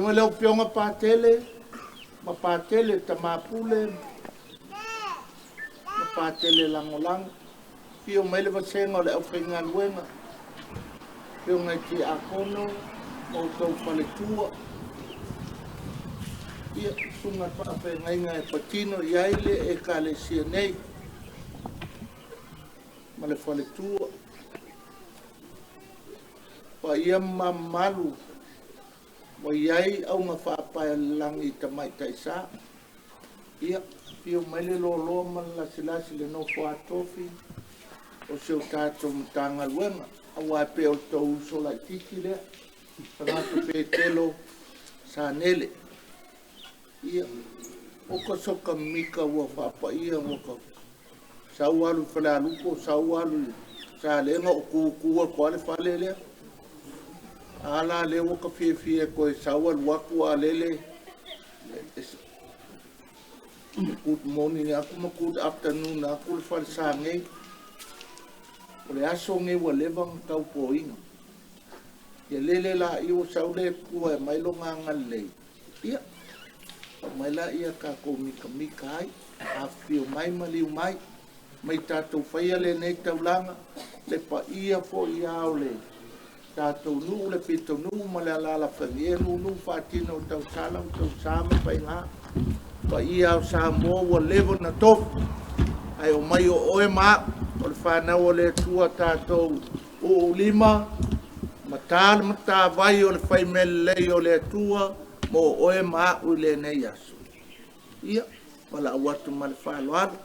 mai lau Afioga Patele ma Patele Tama Pule ma Patele Lagolago. Afio mai le vasega o le aufaigaluega, afioga i Tiakono ma outou faletua, ia, susuga i faafeagaiga e patino i ai le Ekalesia nei ma le faletua. Paia ma mamalu ua i ai auga faapaelagi i tamaitai sa. Ia, afio mai le loaloa ma le lasilasi i le nofo a tofi o si o tatou Matagaluega, aua e pei o le tou uso laitiiti lea, Sagato Petelo Sanele. Ia, oka soka mika ua faapaia ua ta sau alu i Falealupo, sau alu i Salega o tu atu lava le fale lea. A la lea ua ta fiafia e toe sau alu atu a o lele e good morning atu ma good afternoon atu le falesa nei. O le aso lenei ua leva ona tautoina. Ia lele laia ua sau le Atua e aumai Lona agalelei, ia, aumai laia tatou mitamita ai, afifio mai, maliu mai, ma i tatou faia lenei taulaga, le paia foi lava o le tatou nuu, le pitonuu ma le alaalafaga, ia nuunuu faatini o tausala o tausa ma faiga. O paia lava o Samoa ua leva ona tofi, ae omai o oe ma au, o le fanau a le Atua, tatou uu lima ma ta le matavai o le fai mea lelei o le Atua mo oe ma au i lenei aso. Ia, valaau atu ma le faaaloalo,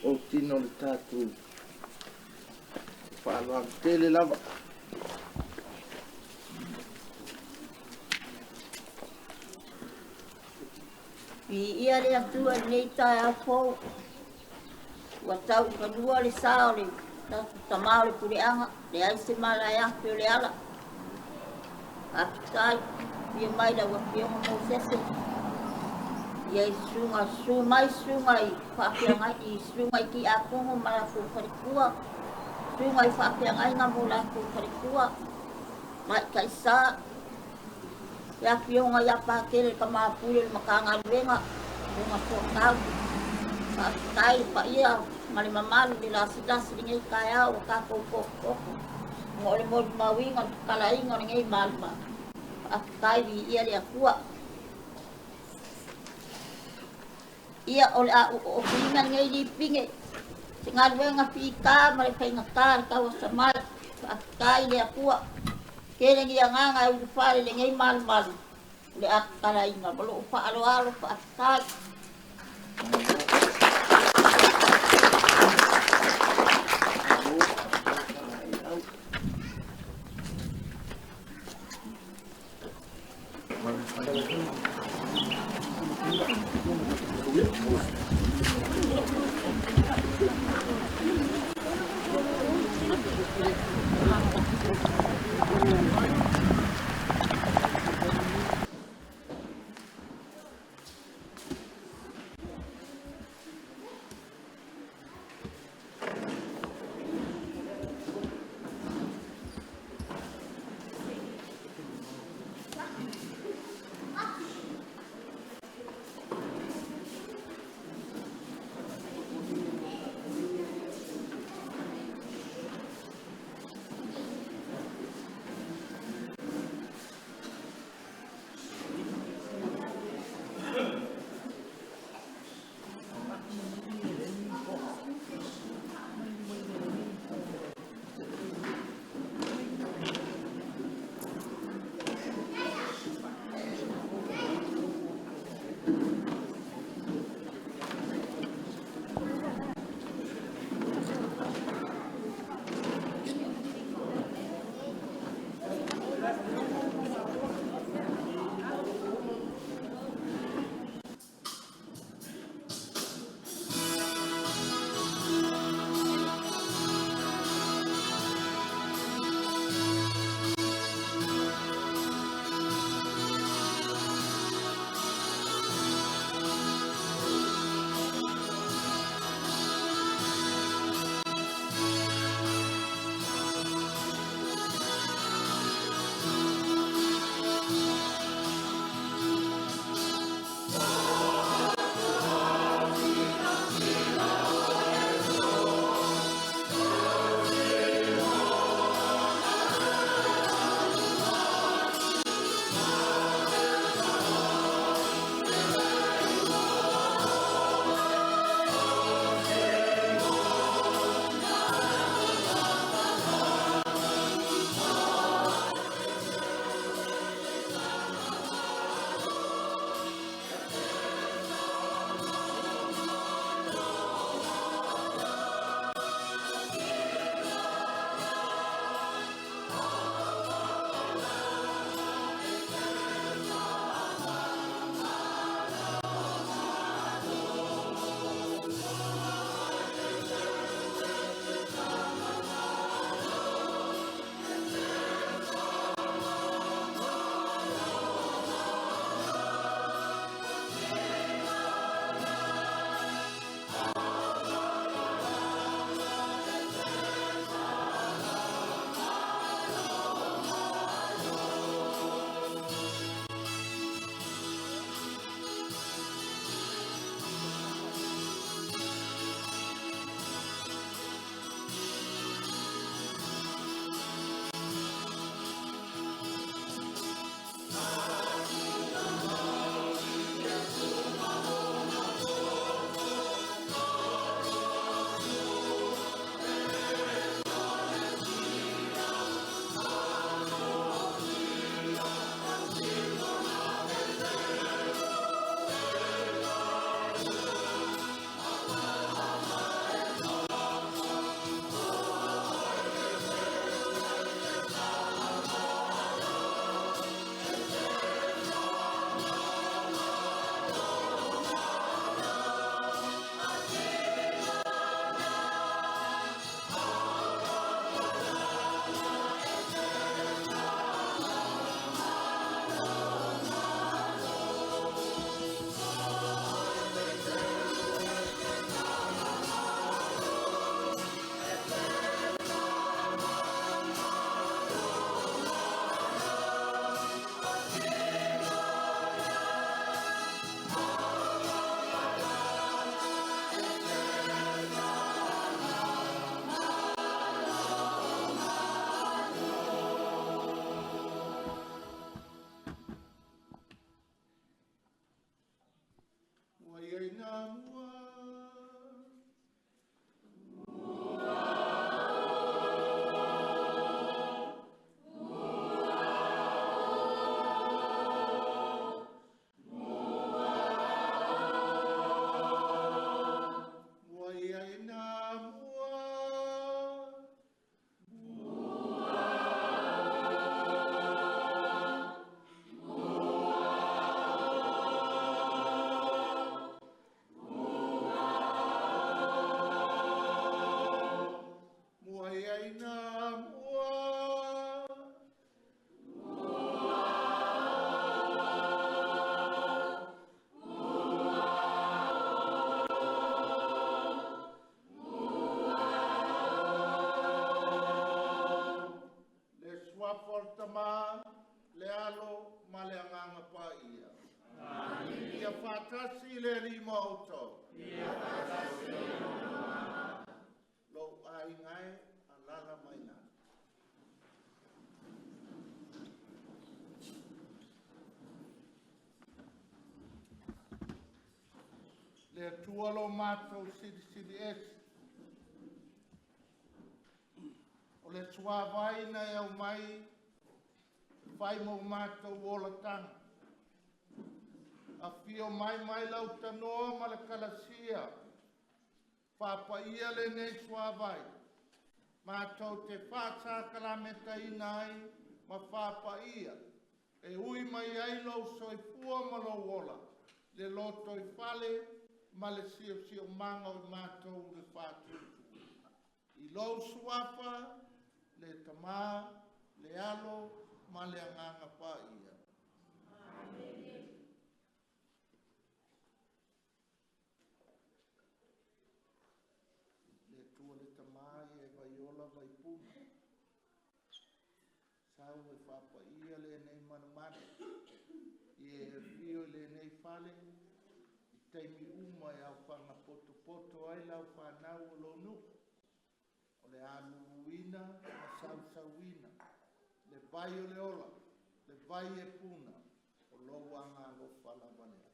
o tino le tatou faaaloalo tele lava. Viia le Atua i lenei taeao fou, ua tau i fanua le sa o le tatou Tama o le Puleaga, leai se mala e afe o le ala. Faafetai, afio mai lau Afioga Mosese, ia i susuga, susu mai susuga i faafeagai, i susuga i tiakono ma latou faletua, susuga i faafeagaiga mo latou faletua, Tamaitai le Afioga ia Patele le Tama Pule o le Matagaluega, Susuga Soatau. Faafetai le paia ma le mamalu i le lasilasi i lenei taeao ua tatou potopoto ona o le molimauina o le tatalaina o lenei malumalu. Faafetai, viia le Atua. Ia, o le a ou oofiina lenei lipine, se galuega fita ma le faigata le tauasa mai. Faafetai i le Atua. Tele ni agaga e ulufale i lenei malumalu o le a tatalaina. Ma lou faaaloalo, faafetai. Muai mua. Le Atua lo matou silisili ese. O le suavai na e au mai, fai mo matou olatanga. Afio mai mai lau tanoa ma le kalasia, whapaia le nei suavai. Mātou te whāsākalametaina ai ma whapaia. E ui mai ai lau soifua ma lou ola, le loto i fale ma le sio sio manga o mātou le whātutu. I lou suafa, le tamā, le alo, ma le anganga paia. Amen. Le tua le tamā e vaiola vaipuna. Sau e whapaia le nei manumanu. I e whio le nei fale, i teimi uma e au whanga poto poto ai lau whanau o lo nuku. O le aluina, ma sausauina, le vai o le ola, le vai e puna, o lou anga alofa lava lea.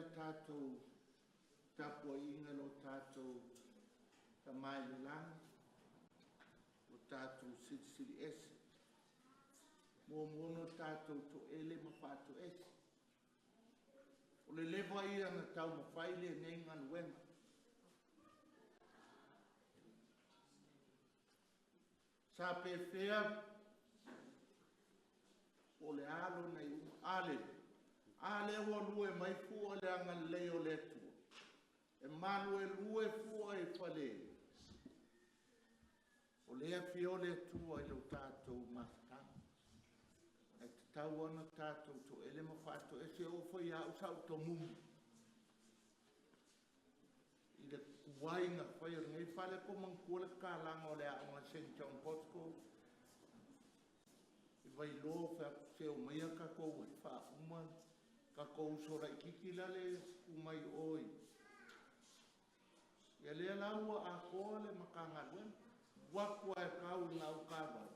le tatou tapuaiga lo tatou Tama i le Lagi, o tatou Silisili Ese. Muamua ona tatou toele ma faatoese. O le leva ia na taumafai lenei galuega. Sa pefea po o le a lona iuga. A lea? A lea ua lue mai fua i le agalelei o le Atua, e maluelue fua i fale, o lea e afio le Atua i lo tatou mafutaga. Ae tatau lava ona tatou toele ma faatoese. E oo foi ia au sa ou tomumu i le tuai na fai o lenei fale, po o manatua le tatalaga o le aoga a St John Bosco i Vailoa, fai atu, se omaia tatou e faauma tatou uso laitiiti lale tu mai o i. Ia lea la ua atoa le Matagaluega. Ua atu lava e tau i gautavai,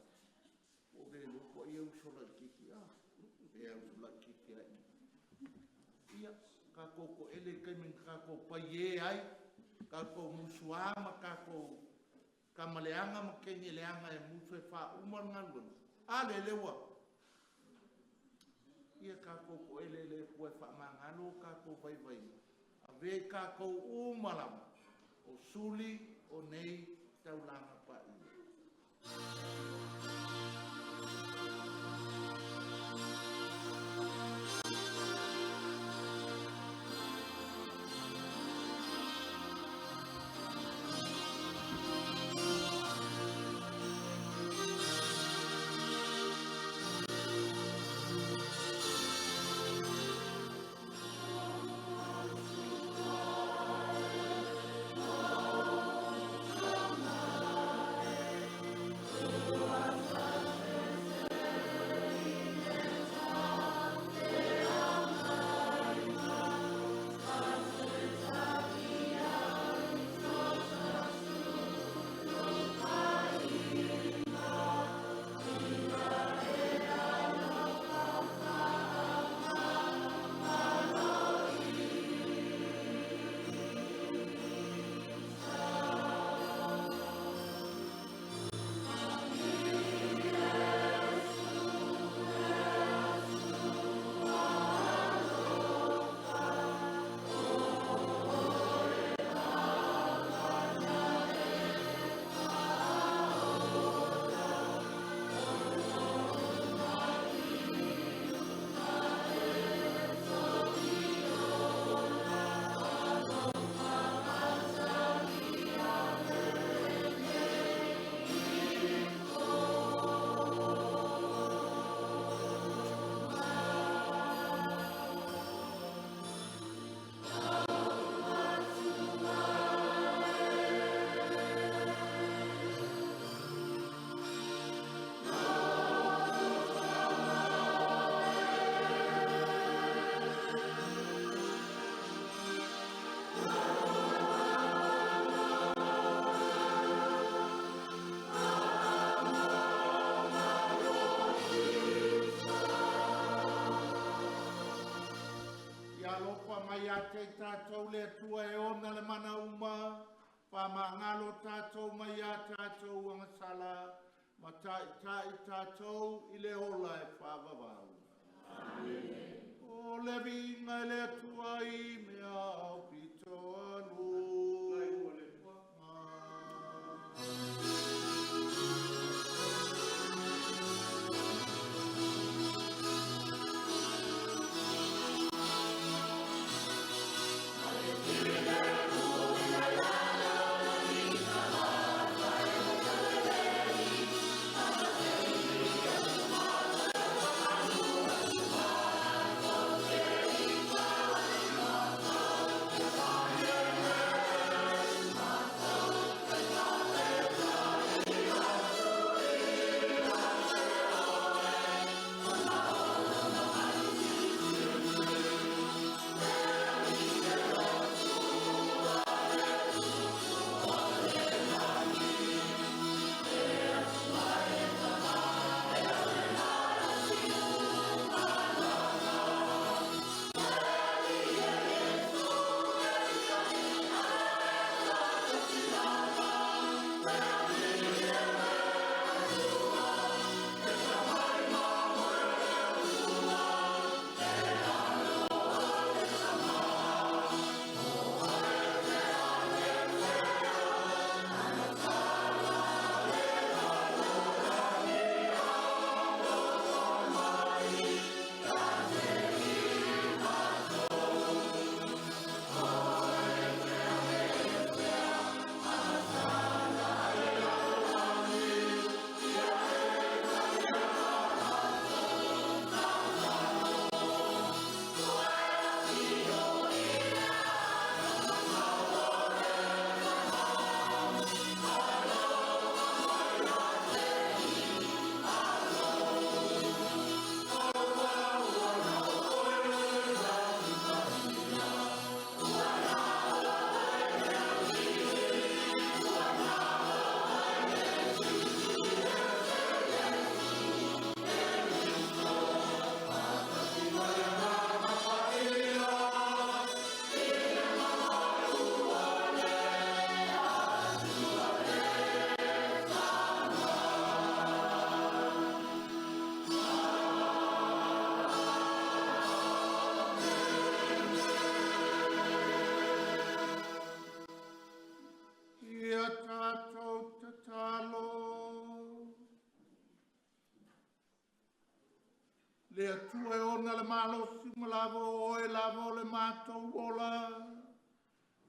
ua ou le iloa po o ai ia uso laitiiti, a? Pe uso laitiiti lava i. Ia, tatou toele i taimi na tatou paiē ai, tatou musuā ma tatou tama leaga ma teine leaga e musu e faauma le galuega. A lea lea ua ia tatou toele i le Atua e faamagalo o tatou vaivaiga. Avea i tatou uma lava o suli o nei taulaga paia. Ia alofa mai ia te i tatou le Atua e ona le mana uma, faamagalo tatou mai ia tatou agasala, ma taitai tatou i le ola e faavavau. Amen. O le viiga i le Atua i mea aupito alu. Le Atua e ona le malosi uma lava o oe lava o le matou ola.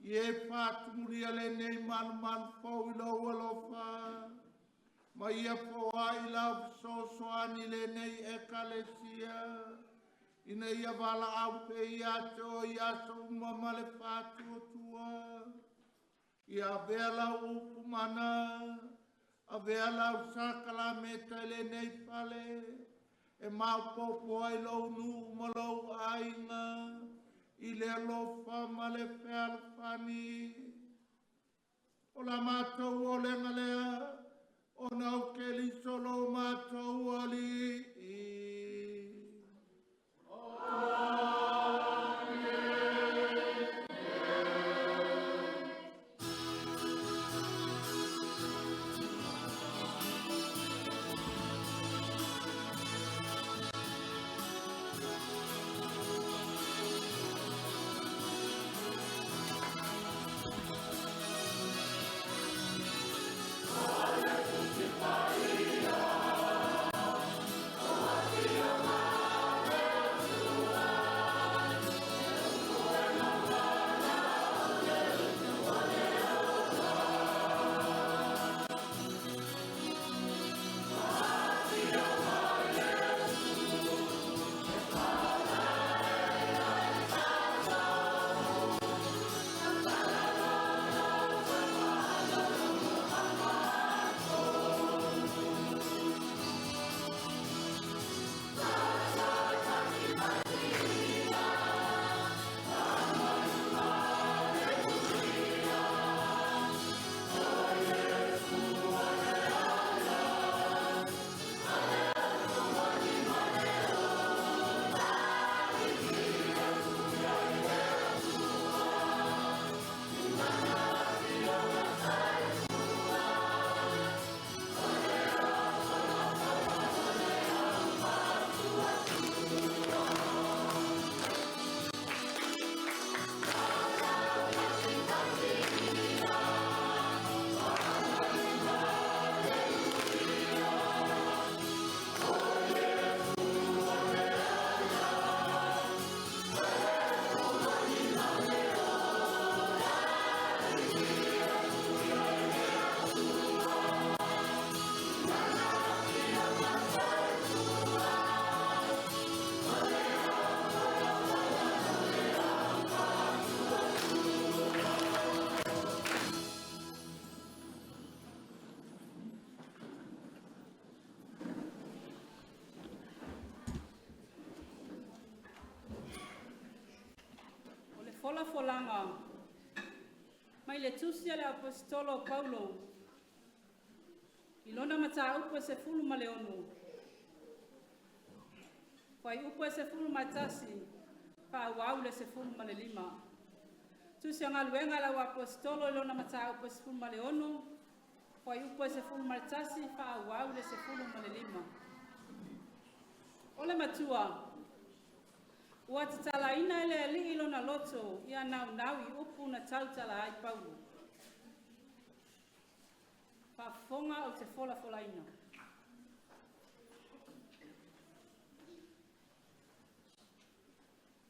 Ia e faatumulia lenei malumalu fou i lou alofa. Ma ia foai lau fesoasoani lenei Ekalesia. Ina ia valaau pea ia te oe i aso uma ma le faatuatua. Ia avea lau upu mana, avea lau sakalameta i lenei fale, e maopoopo ai lou nuu ma lou aiga, i le alofa ma le fealofani. O la matou olega lea, ona o Keriso lo matou Alii. O le folafolaga mai le tusi a le Aposetolo o Paulo i lona mataupu e 16, fuaiupu e 11, faaauau i le 15. Tusi o Galuega a le Au Aposetolo i lona mataupu e 16, fuaiupu e 11, faaauau i le 15. O le matua, ua tatalaina e le Alii lona loto ia naunau i upu na tautala ai Paulo. Faafofoga ou te folafolaina.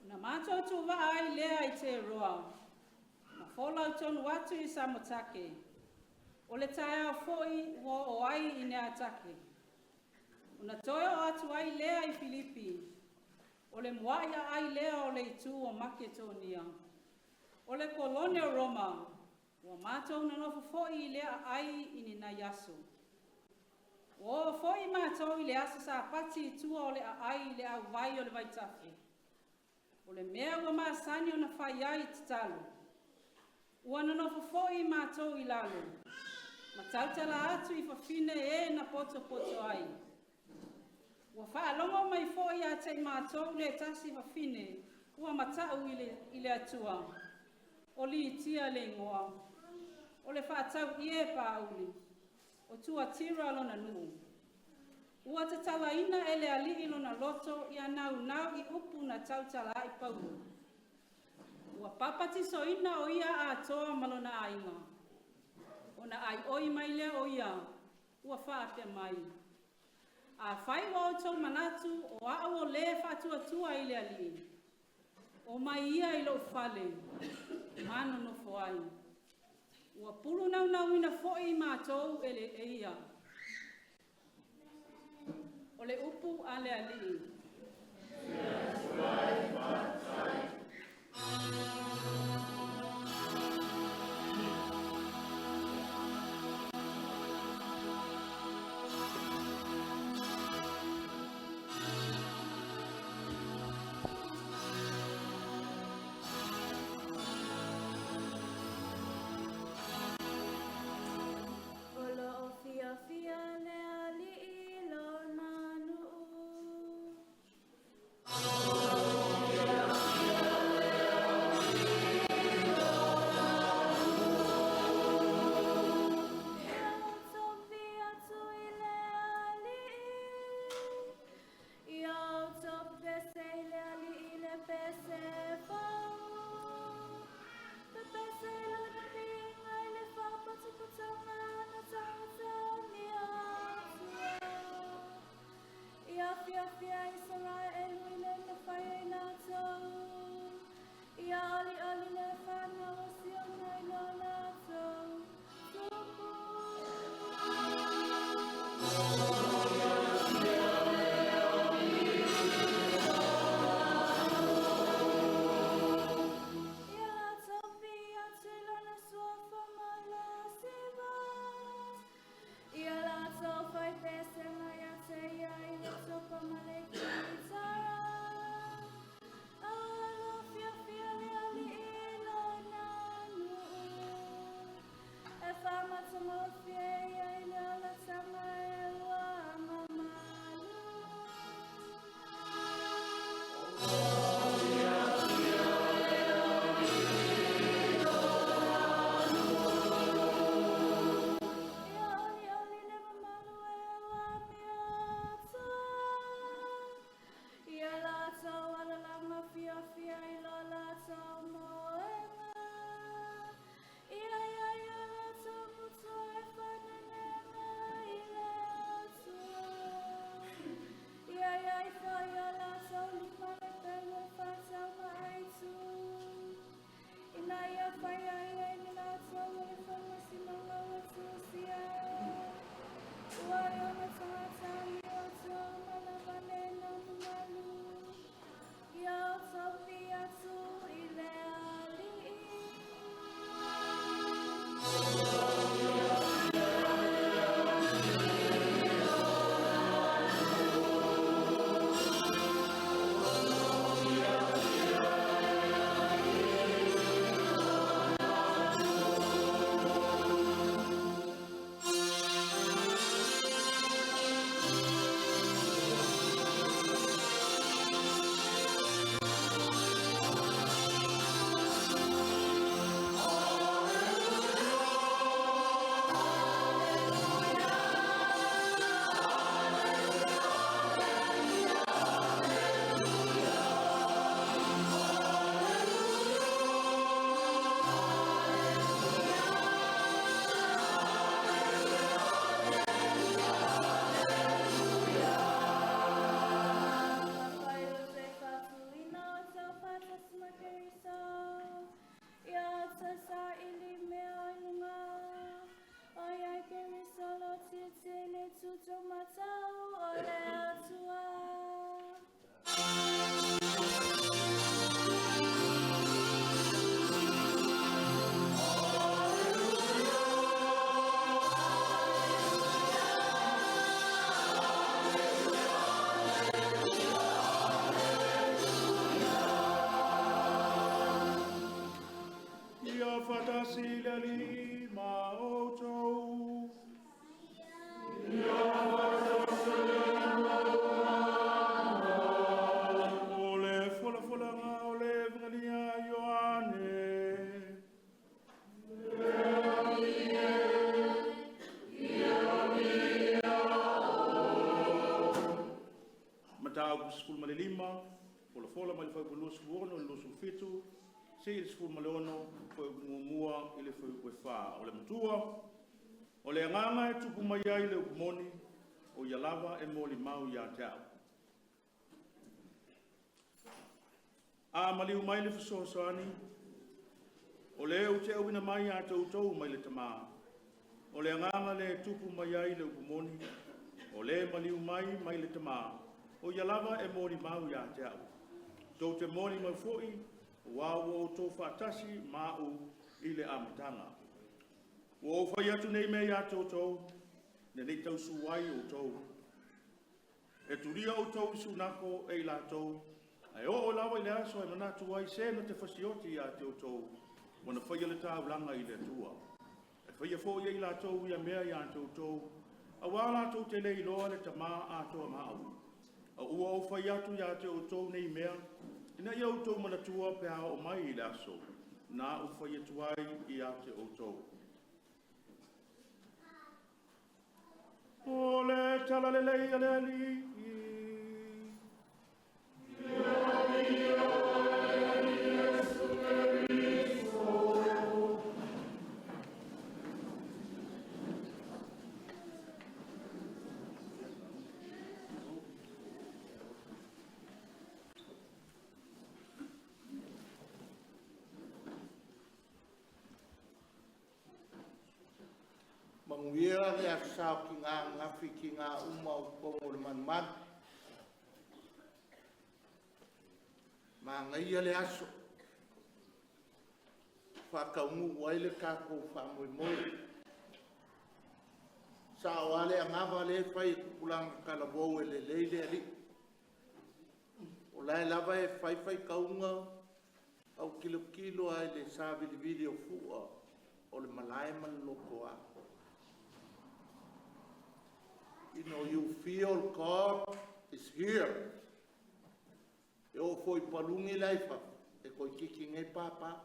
Ona matou tuuvaa ai lea i Teroa, ma folau tonu atu i Samotake. O le taeao foi ua oo ai i Neatake. Ona toe oo atu ai lea i Filipi, o le muai aai lea o le itu o Maketonia. O le kolone o Roma, ua matou nonofo foi i lea aai i ni nai aso. Ua oo foi matou i le aso Sapati i tua o le aai i le auvai o le vaitafe. O le mea ua masani ona fai ai i tatalo. Ua nonofo foi matou i lalo, ma tautala atu i fafine e na potopoto ai. Ua faalogo mai foi ia te i matou le tasi fafine ua matau i le Atua. O Litia le igoa. O le faatau ie Pauli. O Tuatira lona nuu. Ua tatalaina e le Alii lona loto ia naunau i upu na tautala ai Paulo. Ua papatisoina o ia atoa ma lona aiga. Ona aioi mai lea o ia, ua faapea mai. Afai ua outou manatu o a'u o lē faatuatua i le Alii, omai ia i lo'u fale ma nonofo ai. Ua pulunaunauina foi matou e le e ia. O le upu a le Alii. O loo fiafia le Alii lona nuu. Ia outou atu i le Alii. Ia outou pepese i le Alii i le pese fou. Pepese i lona viiga i le faaputaputaga na tagotagia atua. Ia fiafia Isaraelu i le na fai ai latou. Ia olioli le fanau o Siona i lo latou tupu. Ia latou viia atu i lona suafa ma le siva. Ia latou faipesega ia te ia i le tupa ma le kitara. Alo fiafia le Alii i lona nuu. E faamatagofie ia i le olataga e ua mamalu. Ia olioli le mamalu e ua amio atua. Ia latou alalaga fiafia i lo latou moega. Ia ia ia latou gutu e fanenega i le Atua. Ia ia ifo i o latou lima le pelu e faataumaaitu. Ina ia fai ai ai le latou o le faamasinoga ua tusia. Ua i ona tagata amio atua uma lava le na mamalu. Ia outou viia atu i le Alii. Fai o te whatuina o tau whatasi ma Keriso. Ia o te sa ili mea o i lunga. O ia Keriso lo titi le tuto matau o le Atua. Ia faatasi le Alii ma outou. O le folafolaga o le Evagelia a Ioane. Mataupu 15, folafola mai le fuaiupu 26 i le 27, seia le 16, fuaiupu muamua i le fuaiupu e 4. O le matua, o le agaga e tupu mai ai le upu moni, O ia lava e molimau ia te a'u. A maliu mai le fesoasoani, o le ou te auina mai ia te outou mai le Tamā, o le agaga lea e tupu mai ai le upu moni, o le maliu mai mai le Tamā, o ia lava e molimau ia te a'u. Tou te molimau foi, auā ua outou faatasi ma a'u i le amataga. Ua ou fai atu nei mea ia te outou, ina ne i tausu ai outou. E tulia outou i sunako e i latou, ae oo lava i le aso e manatu ai se na te fasioti ia te outou, ua na faia le taulaga i le Atua. E faia foi e i latou ia mea ia te outou, auā latou te le iloa le Tamā atoa ma a'u. A ua ou fai atu ia te outou nei mea, ina ia outou manatua pe a oo mai le aso, na ou fai atu ai ia te outou. O le tala lelei a le Alii. Manuia le aso sa o tiga ananafi, tiga uma o totonu o le malumalu. Manaia le aso, faataunuu ai le tatou faamoemoe. E sao lava le anava lea e fai e tupulaga talavou, e lelei le Alii. O la e lava e fai faitauga, autilo lava i le savilivili o fua o le malae ma le lotoa. You know, you feel God is here. E oo foi i paluni la e i fafo, e toeitiiti nei papa.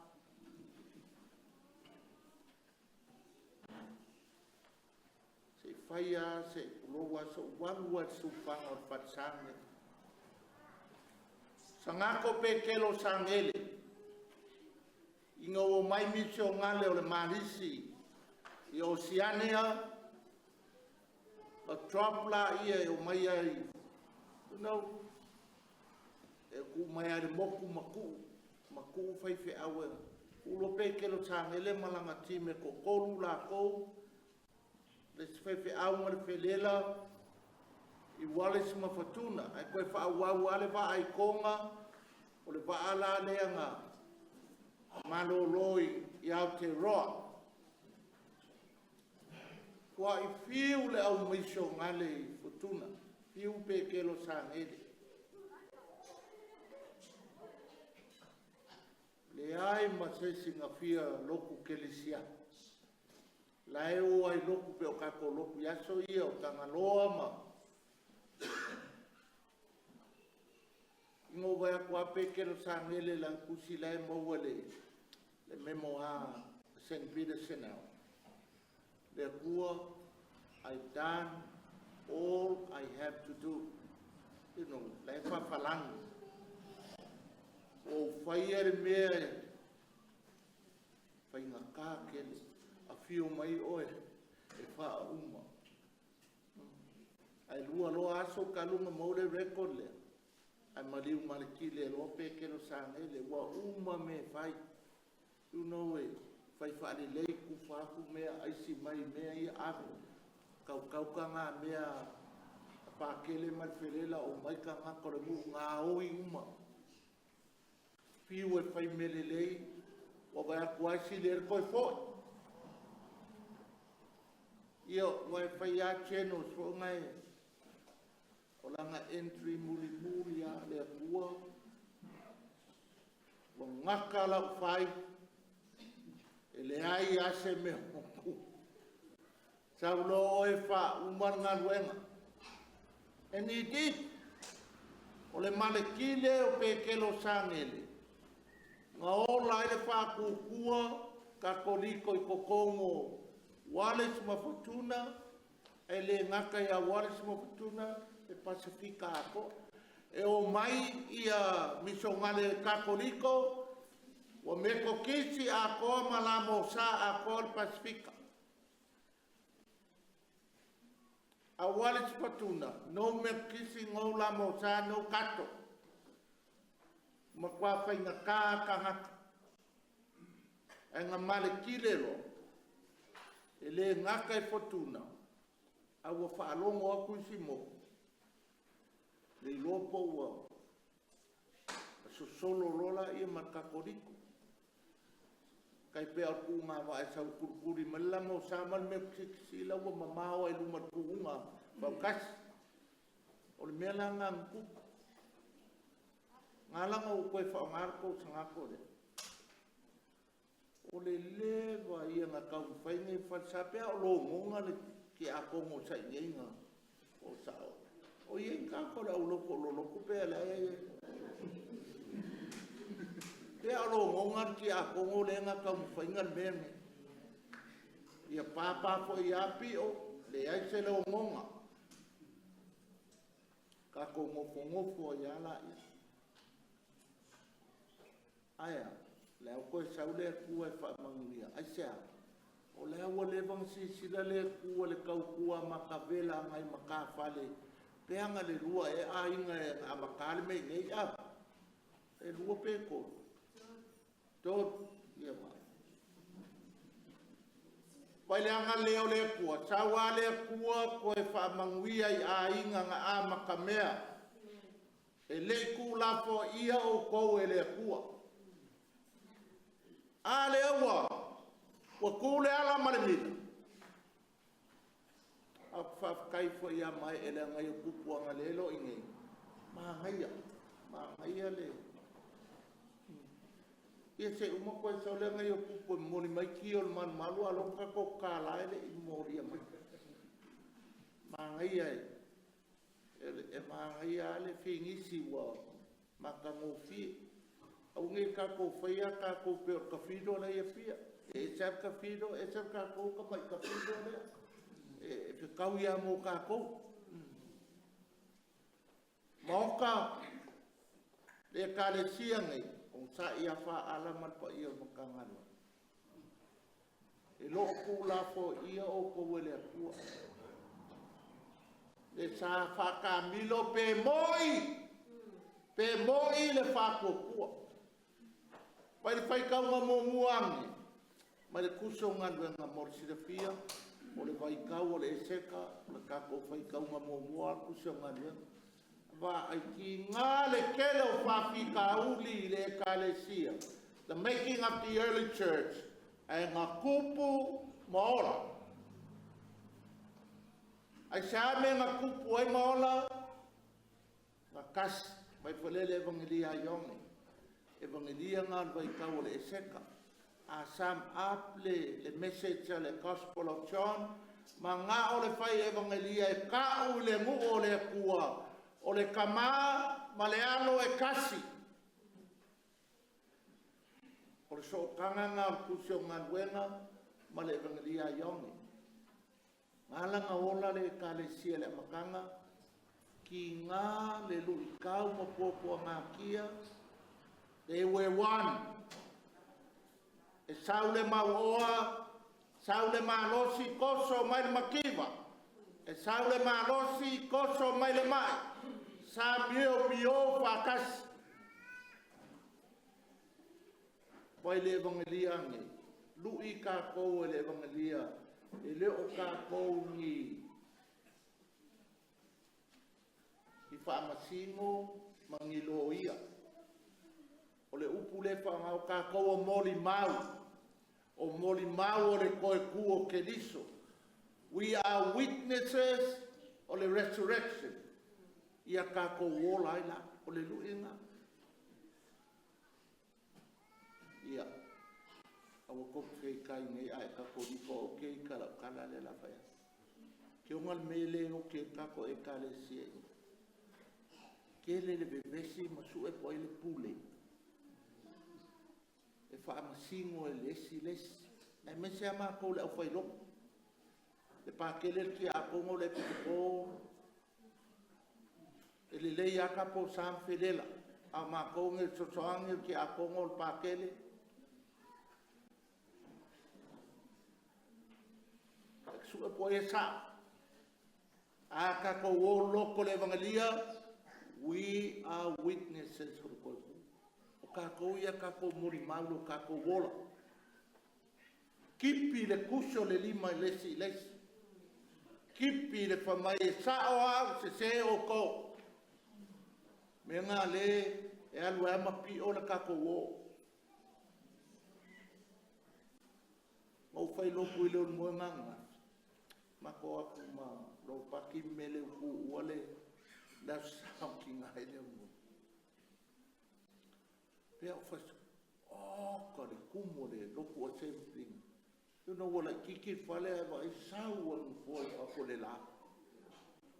Se i fai lava, se i tulou lava, se i ou alu lava i le siufaga o le falesa lenei. Sagako Petelo Sagele, ina ua omai misionale o le Malisi i Oceania, ona drop lea e omai ai, e tuu mai lava i le motu ma tuu, ma tuu faifeau e tuu loa Petelo Sagele ma lana team e toatolu latou, le isi faifeau ma le felela i Wallis ma Futuna, ae toe faaauau lava le vaa i Toga, o le vaa la lea na malolo i Aotearoa. Tuai fiu le au misionale i Futuna, fiu Petelo Sagele. Leai ma se isi na fia lotu kerisiano. La e o ai lotu pe o tatou lotu i aso ia o Tagaloa ma... Ina ua vaai atu lava Petelo Sagele i lana tusi la e maua i le Memoir St. Peter Chanel, le Atua, I've done all I have to do. La e faafalagi. Ua ou faia le mea e faigata tele, afio mai oe e faauma. Ae lua loa aso talu ona maua le record lea, ae maliu ma le tile loa Petelo Sagele, ua uma mea e fai. E fai faalelei, tufa atu mea, aisi mai mea ia ave, tautau mea a Pakele ma le felela, omai tagata o le nuu gaoi uma. Fiu e fai mea lelei, ua vaai atu lava sili ai le toe foi. Ia, ua e fai lava channels foi na e, o lana entry mulimuli lava le Atua, ua gata lau fai, e leai lava se mea o Sau loa oe faauma le galuega. And he did. O le malekile o Petelo Sagele, na ola ai le faatuatua Katoliko i totonu o Wallis ma Futuna, e le gata ia Wallis ma Futuna, e Pasefika atoa. E o mai ia misionare Katoliko, ua Metotisi atoa ma la mosa atoa le Pasefika. Aua le sipatuna, no melekisi, no lamosa, no kato. Matua faigata tagata. Ae na malekile loa, e le gata e fatuna, a ua faalogo atu isi motu, le iloa po ua sosolo loa laia ma le Katoliko. Tai pei o le tuuga vaa e sau e tulituli mai le lamosa ma le melekisi la ua mamao lava i luma o le tuuga fautasi. O le mea la lena na tupu. Na ala ona ou toe faaaoga le tou sagako lea, o le leva ia na taumafai nei falesa, pei lava o logoga le tiakono sa i inei na o sao. O i ai ni tagata o le aulotu o loloto pe la e... Pei lava o logoga le tiakono lea na taumafaiga le mea lenei. Ia papa foi ia Pio, leai se logoga. Tatou nofonofo ai lava laia. Ae a? O lea ua toe sau le Atua e faamanuia. Aisea? O lea ua leva ona silasila le Atua i le tautua matavela a nai matafale, pe ana le lua ea aiga na amata le mea i inei, a? E lua pe tolu? Tolu. Ia vaai. Mai le agalelei o le Atua, sau lava le Atua toe faamanuia i aiga na amatamea. E le i tuulafoaia outou e le Atua. A lea ua tu le ala ma le mila. Ae ou te faafetai foi ia Maeele leaga ia tupu agalelei lo i nei. Manaia, manaia le... Ia se i uma toe sau lea nai o tupu e momoli mai ki o le malumalu, a o lea ua tatou tatala e le i momolia mai. Manaia e manaia lava le finisi ua matagofie. Aua ne i tatou faia tatou pei o le tafilo la e i Apia. E ese lava le tafilo, ese le tatou tamai tafilo lea. E fetaui lava mo tatou. Maota, le Ekalesia nei, onosai ia faaala ma le paia o le Matagaluega. E le o tuulafoaia outou e le Atua. Le sa faatamilo pe moi le faatuatua. Mai le faitauga muamua ane, mai le tusi o galuega mo le silafia, o le vaitau o le Eseta, o le tatou faitauga muamua le tusi o galuega. Vaai tiga le tele o faafitauli i le Ekalesia, the making of the early church, ae na tupu ma ola. Aisea mea na tupu ai ma ola? Na tasi, mai foi lele Evangelia a Ioane. Evangelia na o le vaitau o le Eseta. A sum up le message a le Gospel of John, ma na o le fai Evangelia e kau i le nuu o le Atua, o le tama ma le alo e kasi. O le sootaga na o le tusi o galuega ma le Evangelia a Ioane. Ngā langa ola le Ekalesia le amataga, ki ngā le luikau ma puapua ngā kia, they were one. E sau le mauoa, sau le malosi, koso mai le makiva. E sau le malosi, koso mai le mai. Sa mio mio whakasi. Vai le Evangelia nei. Lui kākou e le Evangelia. E le o kākou ni i whaamasino ma ni loia. O le upu le whaangau kākou o moli mau. O moli mau o le koe ku o Keriso. We are witnesses o le resurrection. Ia kākou ola ai la, o le lui ngā. Ia, aua kou te kai nei a e katoliko o ke i kala o kala le la whaia. Ke onga le mele o ke kako e kale si e. Ke le le vevesi ma su e po i le pule. E whaamasingo e le esi lesi. Nei me se ama kou le au whailoko. Le pākele le kia akongo le pito E le lei aka po sam felela. A mākou nge sosoangi o kia akongo le pākele. E su e po e sa. A kākou o loko le evangelia, we are witnesses o le koe. O kākou ia kākou moli mau lo kākou ola. Kipi le kuso le lima i lesi i lesi. Kipi le whamai e sao au se se o kou. Me ngā le e alu e ama pi o le kākou o. Mau whai lopu i leo moe ngā. Mako aku ma lo paki mele uku uale la sao ki ngā ele mo. Pea o whai, oh, ka le kumo le lopu o same. You know, wala kiki fale ai wa i sau wa nufo i wako le la.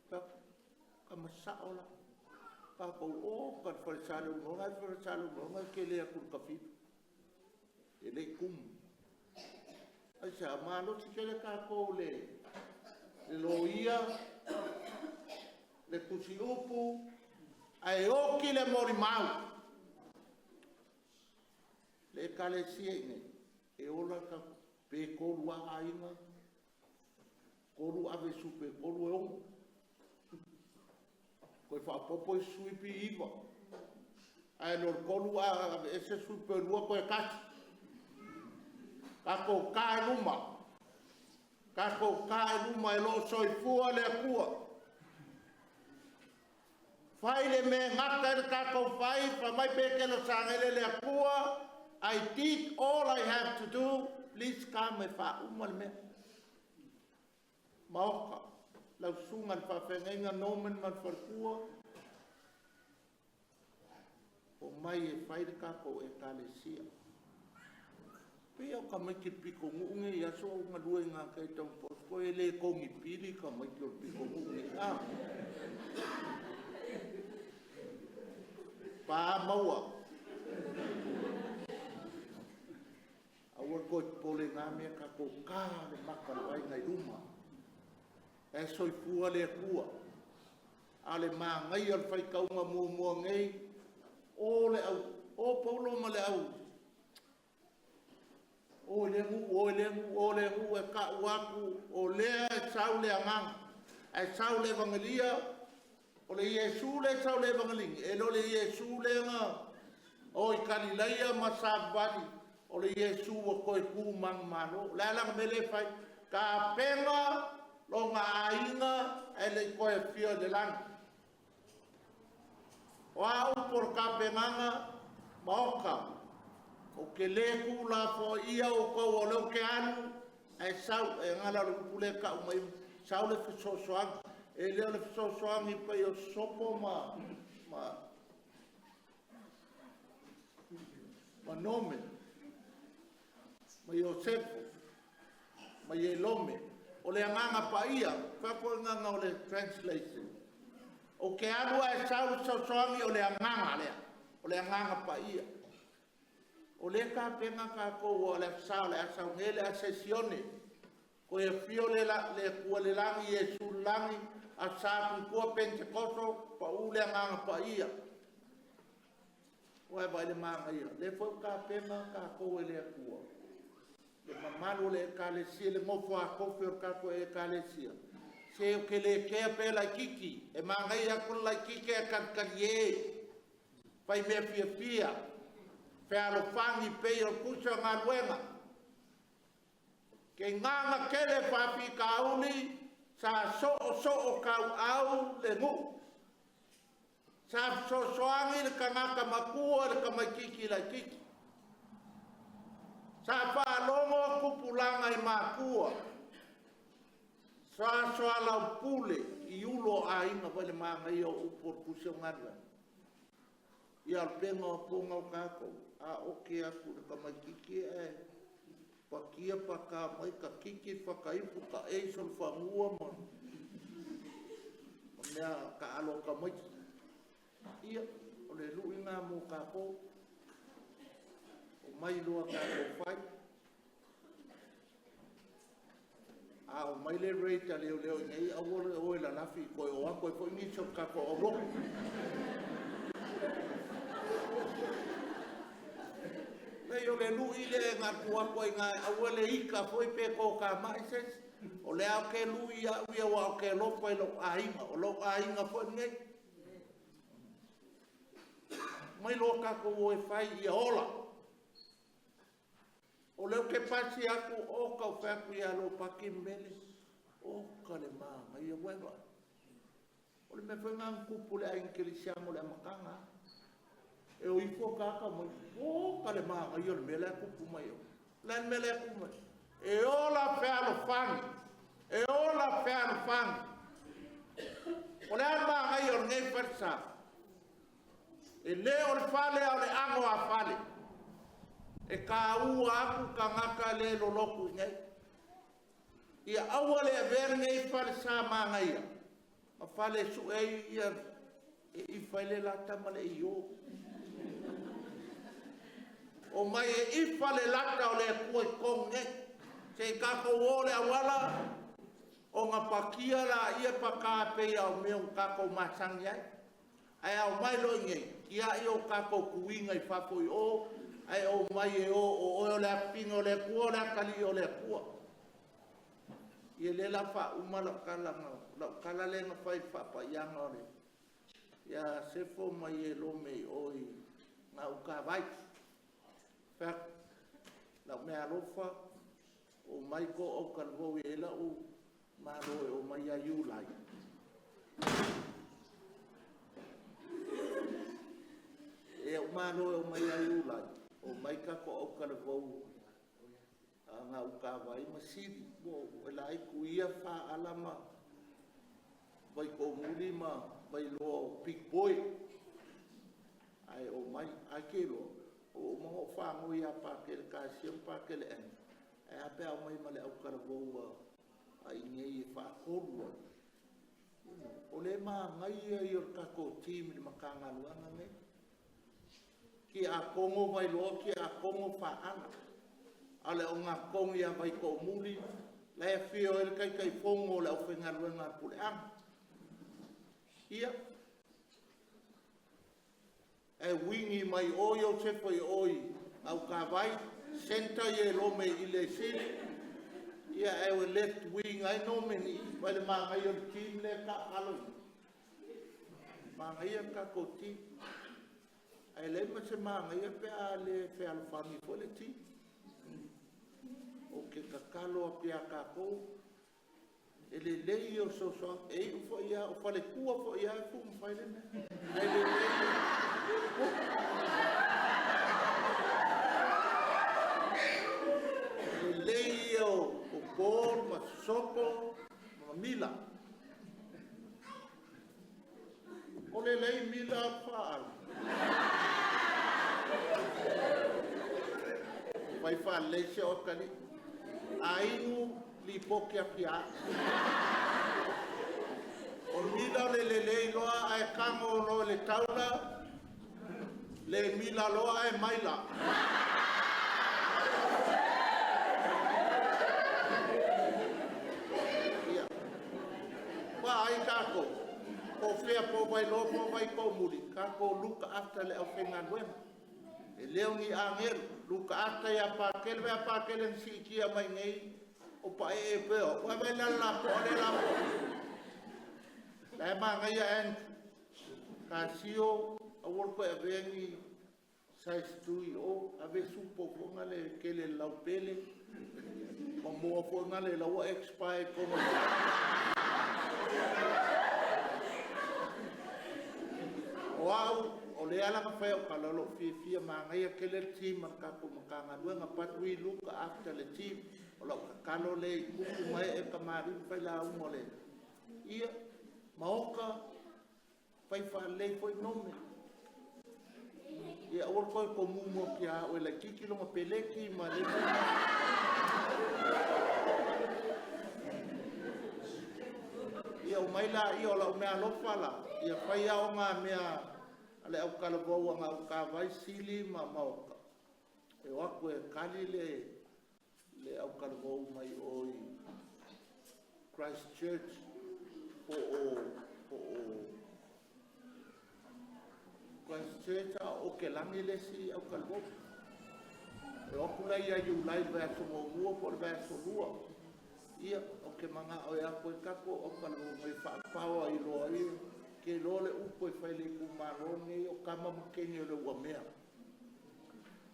Ka, ka masao la. Ka kou, oh, ka whare sale ungo, ngai whare sale ungo, ngai ke le aku ka fitu. E le kumu. Ai sa, malo si kele ka kou le, le loia, le kusi upu, ai oki le mori mau. Le ekalesia i nei, e ola ka pe kolu a ainga, kolu ave supe, kolu e ongo. Koe whaapopo i suipi iwa. Ai lo kolu a ave ese suipe lua koe kasi. Kako ka e luma. Kako ka e luma e lo soifua le akua. Fai le me ngata e kākou fai, fa mai pe ke lo sangele le akua. I did all I have to do. Please come e wha uma le mea. Maoka, lau sunga le whawhengainga Norman ma le wharkua. O mai e whai le kākou e kalesia. Pea o ka mai ki piko ngu nge i aso o ngā lua i ngā kai tau posko e le kongi pili ka mai ki o piko ngu nge. Ah. Pā maua. Aua koe pole ngā mea ka kō kā le maka le vai ngai luma. E soifua le akua. A le māngai al whai kaunga mua mua ngei. O le au, o paulo ma le au. O le ngu, o le ngu, o le ngu e ka uaku, o lea e sau le anganga. E sau le evangelia, o le Iesu le sau le evangelingi. E lo le Iesu le nga, o i Kalilaia ma Savali, o le Iesu o koe ku mang malo. Le alanga me le whai, ka penga lo ngā ainga e le koe fio le langi. O a upor ka penganga, maoka, o ke le ku la fo ia o kou o leo ke anu, e sau, e ngala le upule ka umai, sau le fesoasoani, e leo le fesoasoani pai o sopo ma, ma, ma nome, ma Iosefo, ma Ielome, o le anganga pa ia, whako nganga o le translation. O ke anu e sau le fesoasoani o le anganga lea, o le anganga pa ia. O le ka penga ka kou o le sa le asau ngele a sesione. Ko e fio le la le kua le langi e su langi a sa ku kua Pentekoso pa u le anganga pa ia. O e vai le manga ia. Le fo ka penga ka kou e le kua. Le mamalu le ekalesia le ngofo a kofi o ka ko e ekalesia. Se o ke le kea pe la kiki. E manga ia ku la kiki e katkali e. Pai mea fia fia. Fealofangi pei o kusa ngā luenga. Ke nganga kele whapi kauli, sa so'o so'o kau au le ngu. Sa sosoangi le kangaka makua le kamaikiki la kiki. Sa whaalongo kupulanga i makua. Sa soa lau pule i ulo a inga wale manga ia o upo kusi o ngā luenga. Ia alpenga o ponga o kākou. A oke aku le kamaikiki e pakia paka mai ka kiki whakaipu ka e sol whangua ma ma mea ka alo ka mai. Ia, o le lui ngā mō kākou. O mai loa kākou whai. A o mai le rate a leo leo i nei, au ole oe la lafi koe o ako e fo ingi so kākou o loko. Nei o le lui le ngā kuakua i ngā aua le ika foi pe kō ka mai ses. O le a ou te lui au ia ua ou te alofa i lou aiga, o lou aiga foi lenei. Mai loa tatou o e fai ia ola. O lea ou te pasi atu, oka, ou fai atu ia Ropati ma Mele, oka le manaia, ua e vaai. O le mea foi lena na tupu i le aiga kerisiano i le amataga lava. E o ifo tagata omai, oka le manaia o le mea la e tupu mai o. O le a le mea la e tupu mai? E ola fealofani, e ola fealofani. O le a le manaia o lenei falesa? E le o le fale a o le ano a fale. E taua atu tagata le lolotu i inei. Ia aua le avea lenei falesa manaia ma fale e sue ai ia e ifa ai le lata ma le io. O mai e ifa le lata o le Atua i totonu nei. Se i tatou o le auala, ona pakia laia paka e pei lava o mea ua tatou masani ai. Ae a omai loa i inei, tiai o tatou tuiga i fafo i o, ae omai e o, o oe o le afafine o le Atua, o le atalii o le Atua. Ia lea o le a faauma lau tala, lau tala lea na fai i le faapaiaga o le ia Sefo ma Ierome i o i Gautavai. Fai atu, lau meaalofa, omai to autalavou e i ai lau malo e omai ia Iulai. E ou malo e omai ia Iulai, omai tatou autalavou a Gautavai ma Sili. E laiti ia Faaala ma Vaitoomuli ma Vailoa o big boy. Ae omai, ae te iloa, ua uma ona ou faanoi ia Pakele Kasia ma Pakele Ena, ae a pe a omai ma le autalavou a i inei e faatolu ai. O le manaia ia o le tatou team i le Matagaluega lenei. Tiakono Vailoa, Tiakono Faaala. A o le ogatotonu ia Vaitoomuli, la e afio ai le Taitaifono o le aufaigaluega a le Puleaga. Ia, ae uini mai o Iosefa i o i Gautavai, centre Ierome i le Sili, ia ae left wing ai Norman i i. Vaai i le manaia o le team lea e taaalo i i. Manaia le tatou team. Ae leai ma se manaia pe a le fealofani foi le team. Ou te tatalo atu ia tatou, e lelei ia o fesoasoani. E iu foi lava, o faletua foi lava e fai le mea. Ae lelei, lelei ia o Paul ma Sopo ma Mila. O le lei Mila Faaala. Fai faalelei si au atalii. A inu, lipoti atu ia au. O Mila o le lelei loa, ae tago loa i le taula, le mila loa ae maila. Ia, vaai tatou, po o fea po o Vailoa po o Vaitoomuli, tatou look after le aufaigaluega. E le o ni agelu, look after ia Pakele. Vaai ia Pakele na siitia mai nei, o paee pei o au. Vaai la le lapoa lea e lapoa mai. La e manaia Andrew. Casio, aua le toe avea ni size 2 i o, ave supo foi lena e tele i le laupele, ma moa foi lena la ua expire i totonu o le... O au, o lea la na fai au tala, o lou fiafia, manaia tele le team a le tatou Matagaluega, but we look after le team. O lau tatalo lea i tupu ma ee tamalii ma failauga o le... Ia, Maota, fai faalelei foi nome. Ia aua le toe tomumu atu ia au e laitiiti lona peleti ma le isi mea. Ia omai laia o lau meaalofa la, ia fai lava mea a le autalavou a Gautavai, Sili ma Maota, e o atu e tali le autalavou mai o i Christchurch po o Christchurch a o Aotelani le isi autalavou. E o atu la ia Iulai i le vaiaso muamua po o le vaiaso lua. Ia, te mana'o e apo i tatou aufalegaluega e faapaoa ai loa ia. Te iloa le upu e fai i le itumalo lenei, o tama ma teine o le uamea.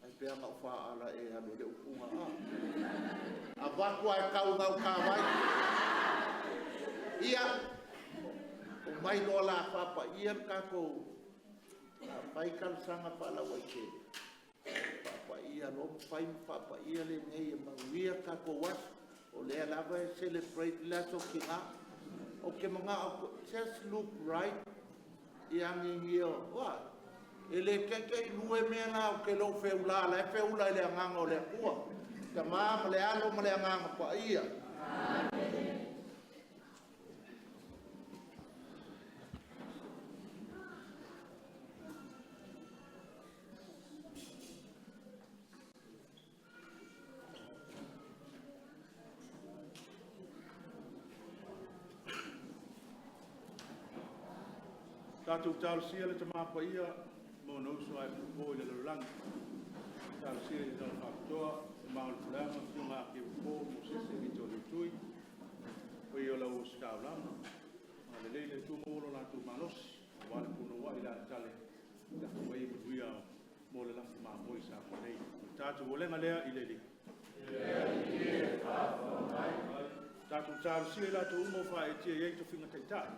Ae pei lava na o Faala ea e alu ai le upu lena, a? Avatu lava e tau i gautavai. Ia, omai loa o le a faapaia le tatou... O le a fai talosaga faalauaitele, faapaia loa ma fai ma faapaia lenei ia manuia le tatou aso. O lea lava e celebrate le Aso Tina. Ou te manao, just look right ia agigia. Ua, e le taitai lue mea la ou te le o feula, o la e feula i le agaga o le Atua. Tama ma le Alo ma le Agaga Paia. Tatou talosia le Tama Paia ma ona uso ae pupo i le lalolagi. Talosia i le Tala Faapitoa, le Ma o le Puleaga, Afioga a Kevopo, Mosese Vito Tui, paia o le au ositaulaga, agalelei le Atua maua lo latou malosi, aua le punouai i le alatale, lafo mai manuia mo le lafo mamoe i Samoa nei. O le tatou olega lea i le Alii. Tatou talosia i latou uma ua faaeetia i ai tofiga taitai,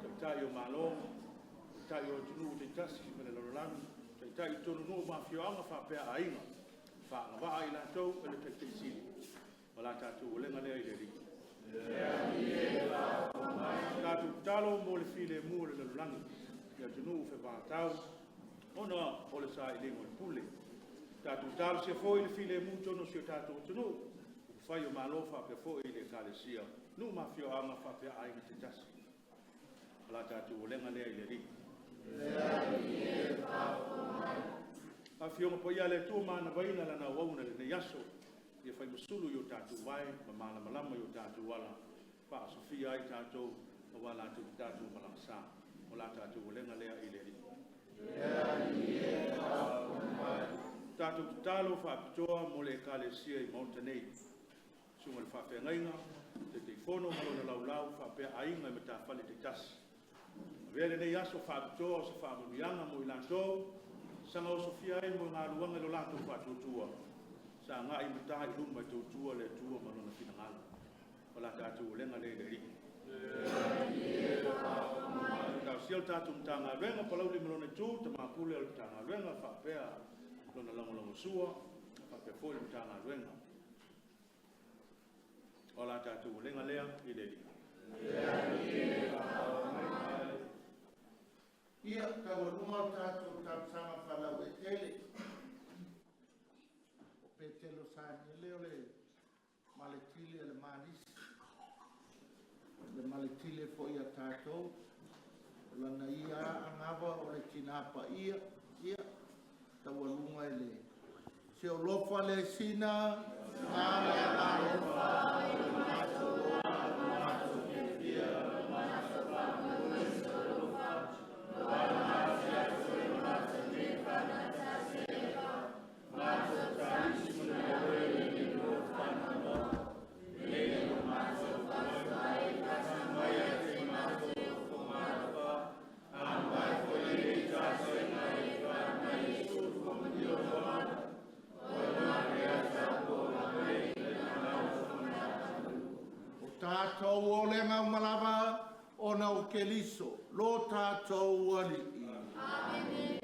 taitai o Malo, taitai o atunuu taitasi ma le lalolagi, taitai i totonu o nuu ma afioaga faapea aiga, faagavaa i latou e le Taitai Sili, ma la tatou olega lea i le Alii. Tatou tatalo mo le filemu o le lalolagi i atunuu fevatau ona o le sailiga o le pule. Tatou talosia foi le filemu i totonu o si o tatou atunuu, upufai o Malo faapea foi le Ekalesia, nuu ma afioaga faapea aiga taitasi. O la tatou olega lea i le Alii. Afioga Paia a le Atua ma anavaina lana auauna i lenei aso, ia faimasulu i o tatou vae ma malamalama i o tatou ala, faasofia ai tatou aua latou te tatou malaga sa. O la tatou olega lea i le Alii. Tatou tatalo faapitoa mo le Ekalesia i Maota nei, susuga i le faafeagaiga, Taitaifono ma lona laulau faapea aiga i matafale taitasi. Avea lenei aso faapitoa o se faamanuiaga mo i latou, saga osofia ai moegaluaga i lo latou faatuatua, sa agai ma ta i luma e tautua le Atua ma lona finagalo. O la tatou olega lea i le Alii. Talosia le tatou Matagaluega, Palauli ma lona itu, Tama Pule o le Matagaluega faapea lona lagolagosua, faapea foi le Matagaluega. O la tatou olega lea i le Alii. Ia, taualuga o tatou talosaga faalauaitele. O Petelo Saniele o le maletili a le Malisi, o le maletile foi a tatou, o lana ia anava o le tina paia, ia, taualuga i le seolofa le sina, na le agalofa, O tatou olega uma lava ona o Keriso, lo tatou Alii. Amene.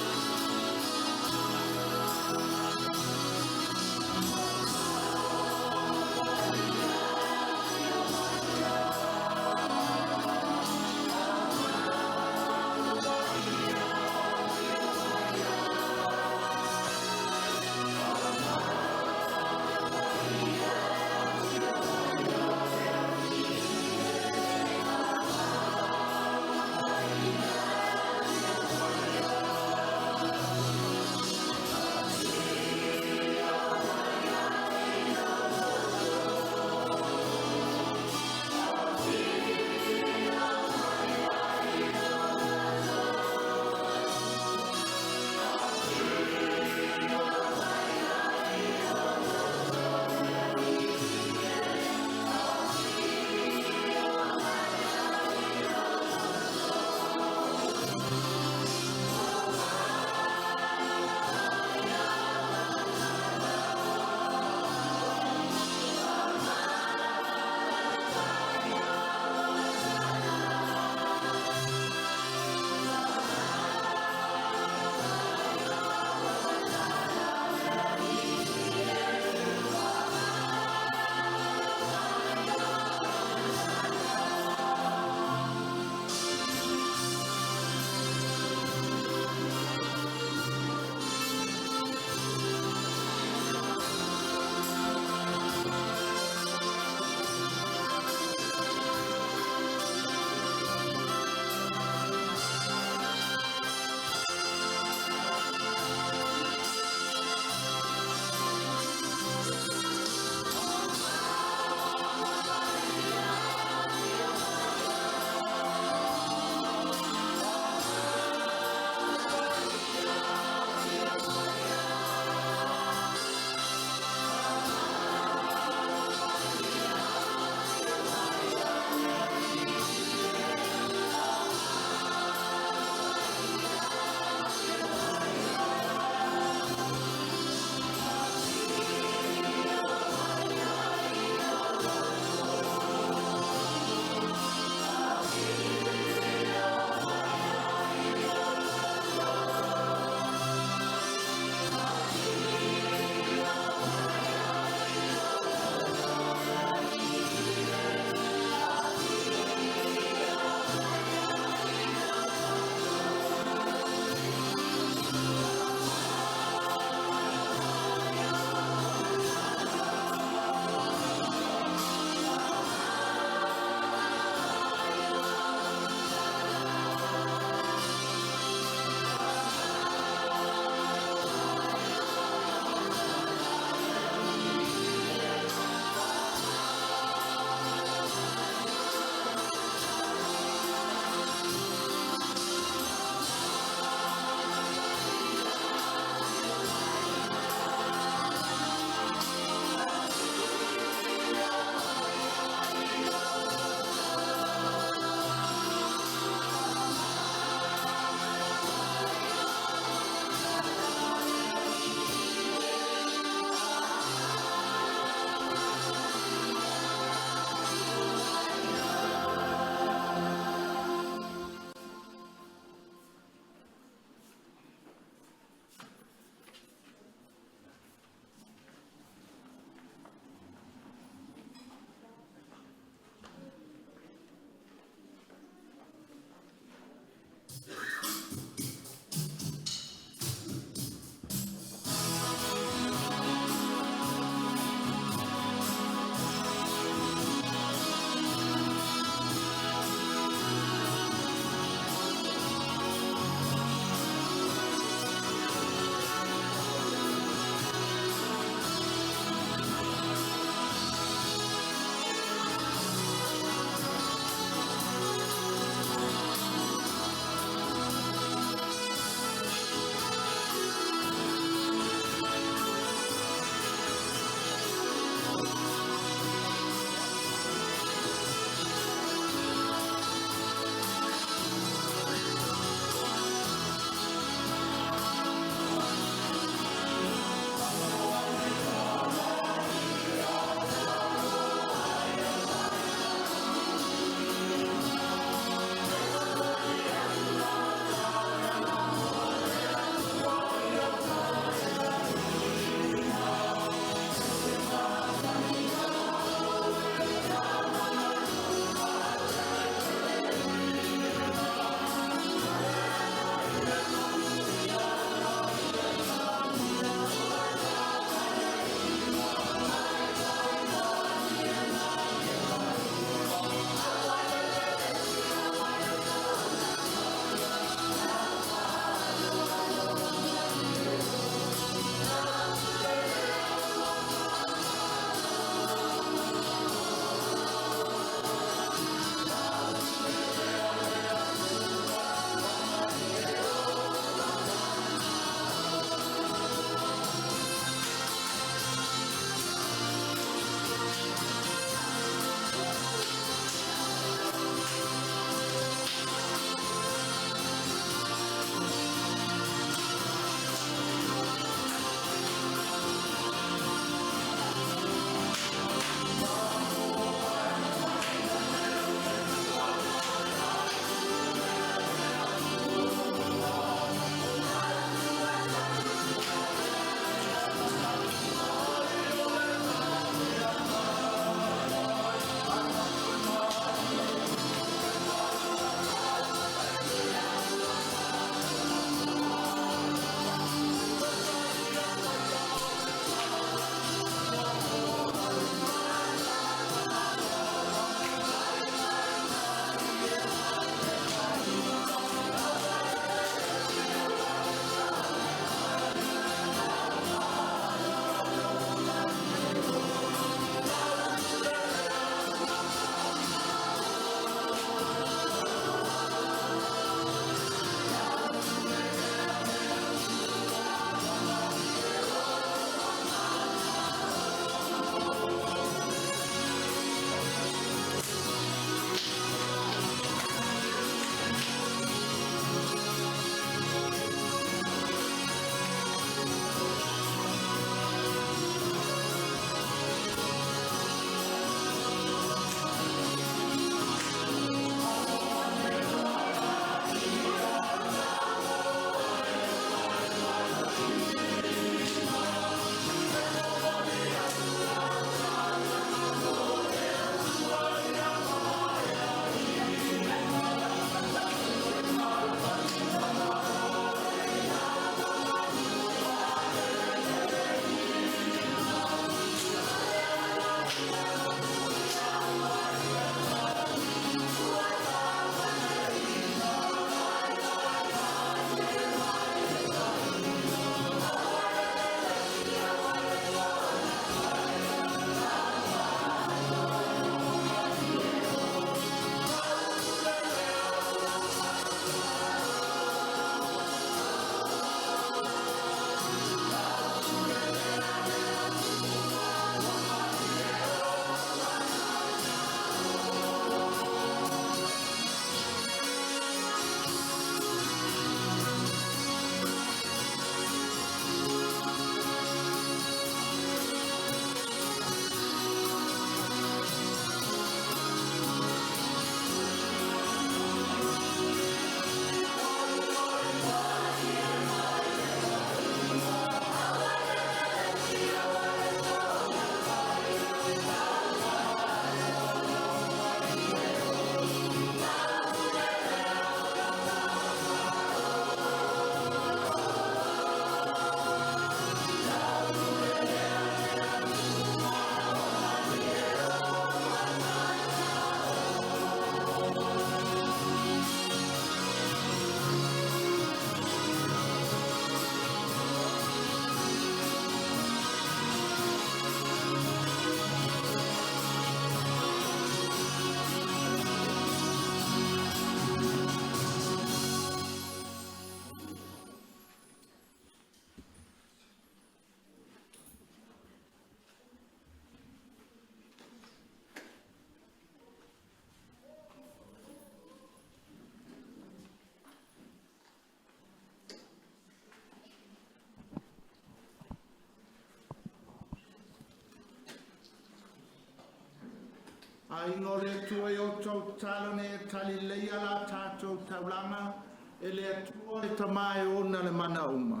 Aiga o le Atua i outou tatalo ina ia taleleia la tatou taulaga e le Atua le Tama e ona le mana uma.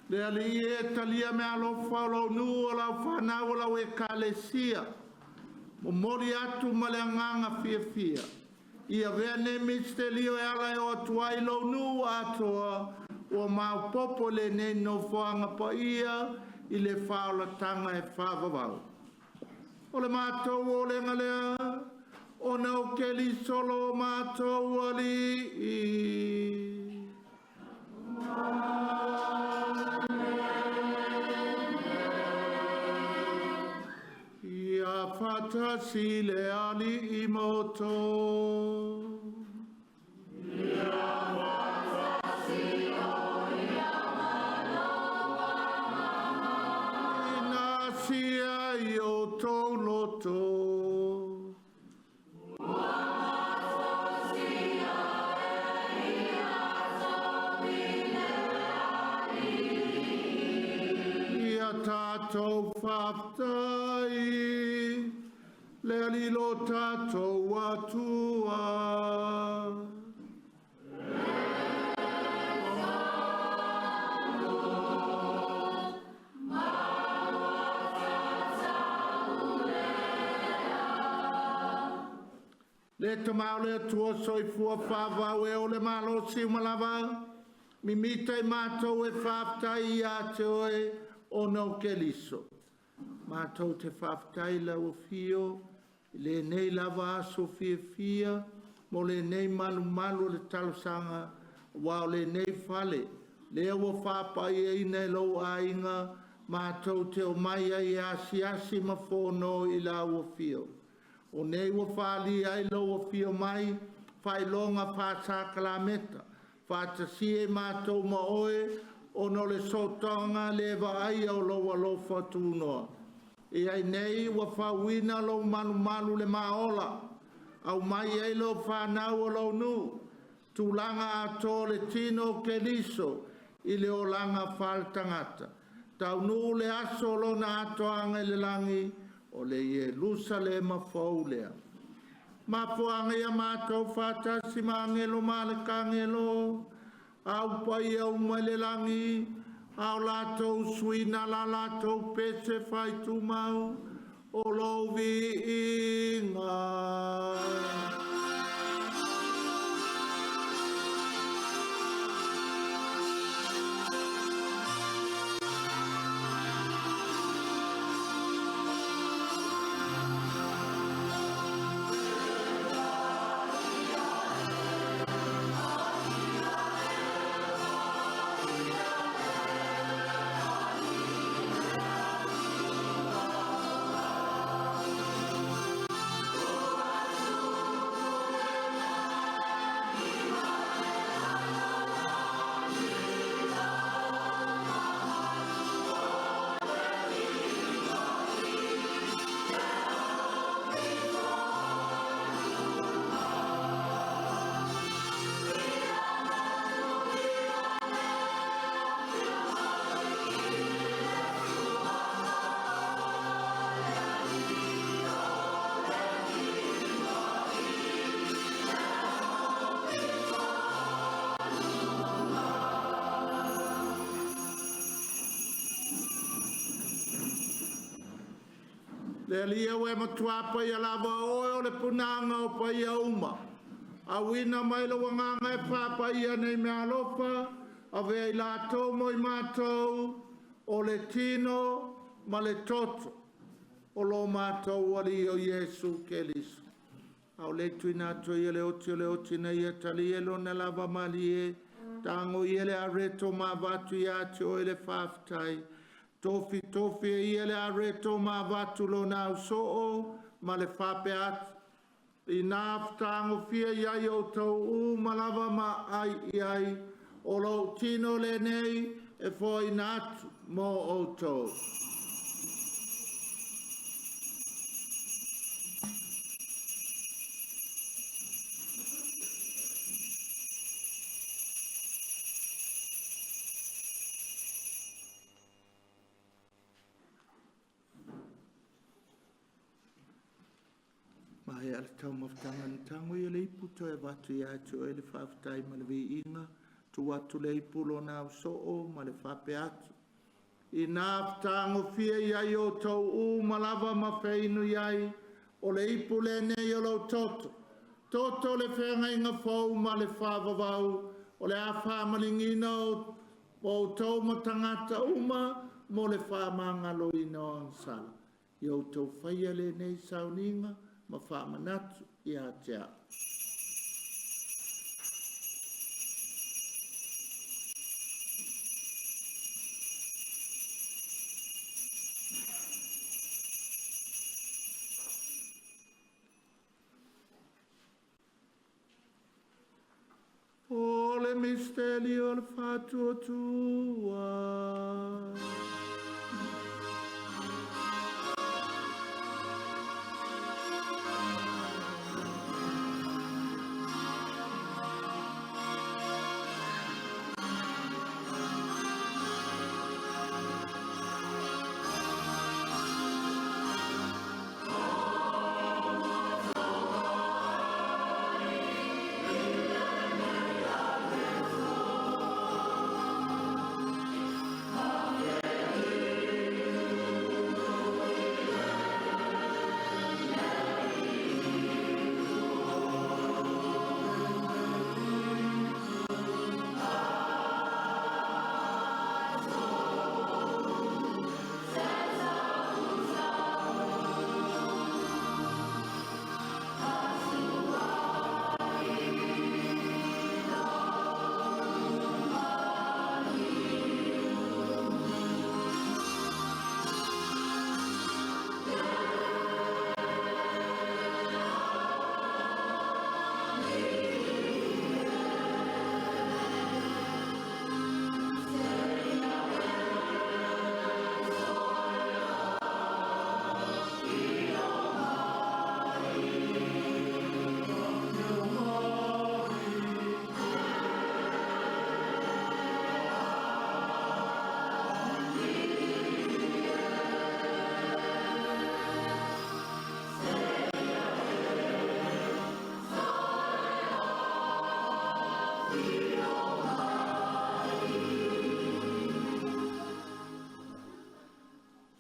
Le Alii e talia meaalofa o lou nuu, o lau fanau, o lau Ekalesia, momoli atu ma le agaga fiafia. Ia avea nei misitelio e ala e oo atu ai i lou nuu atoa, ua maopoopo i lenei nofoaga paia i le faaolataga e faavavau. O le matou olega lea, ona o Keriso lo matou Alii. Ia faatasi le Alii ma outou. Ina sia i outou loto. Ia tatou faafetai le Alii lo tatou Atua. Le Tama o le Atua soifua faavavau e o le malosi uma lava, mimita i matou e faafetai ia te oe ona o Keriso. Matou te faafetai i lau afio i lenei lava aso fiafia mo lenei malumalu o le talosaga, aua o lenei fale, lea ua faapaiaina e lou aiga, matou te omai ai e asiasi ma fono i lau afio. O nei ua faalia ai lou afio mai, faailoga faa-sakalameta, faatasia i matou ma oe, ona o le sootaga le vaaia o lou alofa tunoa. E ai nei ua fauina lou malumalu le maola, aumai ai lou fanau o lou nuu, tulaga atoa o le tino o Keriso i le olaga faaletagata. Taunuu le aso o lona atoaga i le lagi, o le Ierusalema fou lea. Mafuaaga ia matou faatasi ma agelo ma alekagelo, au paia uma i le lagi, a o latou suina la latou pese faaitumau, o lou viiga. Le Alii e ua e matua paia lava o oe o le punaga o paia uma. Auina mai lou agaga e faapaia nei meaalofa, avea i latou mo i matou, o le tino ma le toto o lo matou Alii o Iesu Keriso. A o le tuuina atu ai o le oti o le oti ina ia talia i lona lava malie, tago ia le areto ma avatu ia te oe le faafetai. Tofi tofi e ia le areto ma avatu lona ausoo ma le faapea atu. Ina fetagofia i ai outou uma lava ma ai i ai, o lou tino lenei e foaina atu mo outou. Mai a le taumafataga na tago ia le ipu toe avatu ia te oe le faafetai ma le viiga, tuu atu le ipu lona ausoo ma le faapea atu. Ina fetagofie i ai outou uma lava ma feinu i ai, o le ipu lenei o lou toto. Toto le feagaiga fou ma le faavavau, o le a faamalieina o outou ma tagata uma mo le faamagaloina o agasala. Ia outou faia lenei sauniga ma faamanatu ia te a'u. O le misteli o le faatuatua.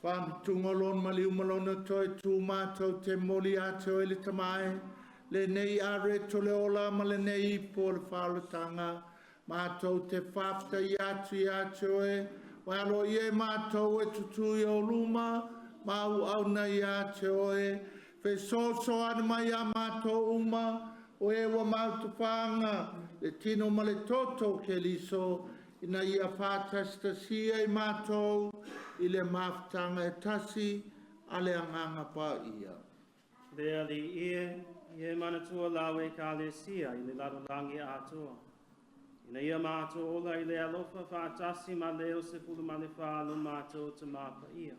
Faamatuga lona maliu ma lona toe tu mātou te moli a te oe le tamae, lenei areto le ola ma lenei ipu o le whaolataga, mātou te whaafetai atu ia te oe, wa alo ia e mātou e tutu i o luma, ma au au na ia te oe, fe so ana mai a mātou uma, o e ua mautawhanga, le tino ma le toto ke liso, ina ia whātasitasia i mātou, i le mafutaga e tasi a le agaga paia. Le Alii e, ia e manatua lau Ekalesia i le lalolagi atoa. Ina ia mātou ola i le alofa faatasi ma leo 14 lo mātou Tamā Paia.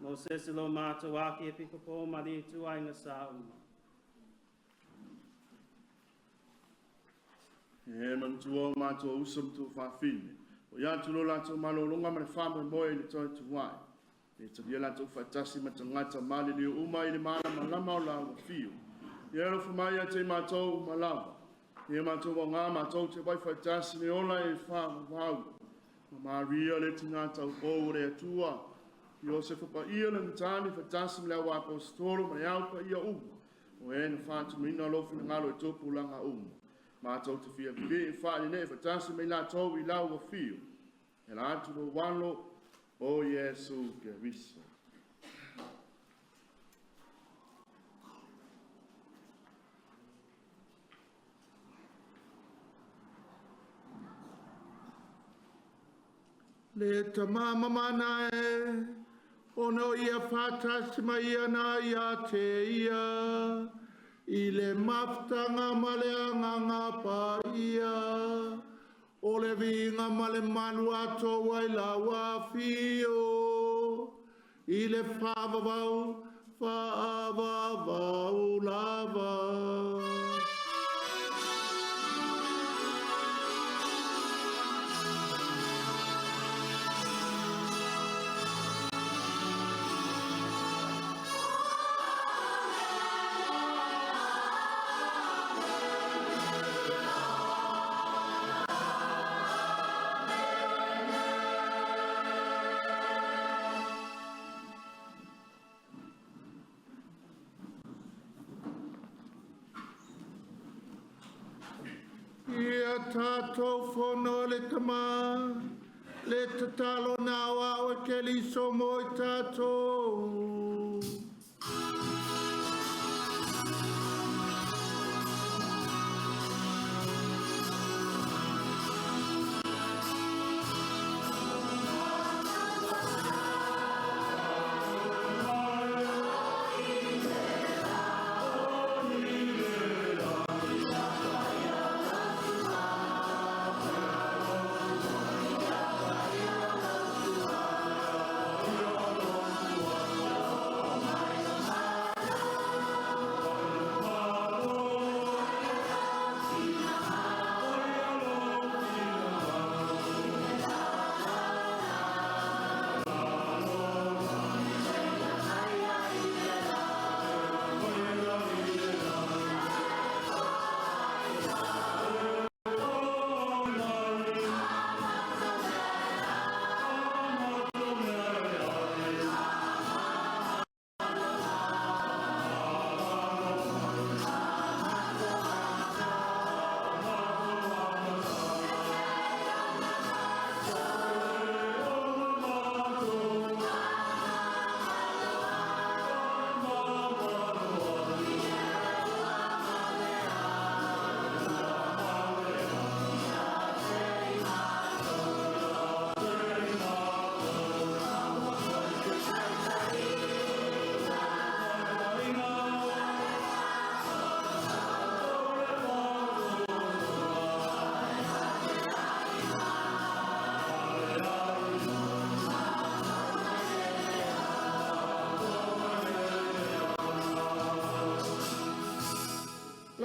Mosese lo mātou Akiepikopo ma le ituaiga sa uma. E manatua o mātou uso ma tuafafine. O ia atu lo latou malologa ma le faamoemoe i le toe tuai. E talia latou faatasi ma tagata maliliu uma i le malamalama o lau afio. Ia alofa mai ia te mātou uma lava. Ia mātou augā mātou te vai faatasi le ola e faavavau. Ma Maria le tina taupou o le Atua. Iosefa paia le matani faatasi ma le au aposetolo ma le au paia uma. O e na faatumuina lou finagalo i tupulaga uma. Mātou te fia vivii faanene'e faatasi ma i latou i lau afio. E la atu lou alo o Iesu Keriso. Le tamamamana e, ona o ia whātasi mai ana ia te ia, i le mafutaga ma le agaga paia, o le viiga ma le malu atoa ai lau afio, i le faavavau, faavavau lava. a tātou fono le tama, le tatalo na o au e Keriso mo i tātou.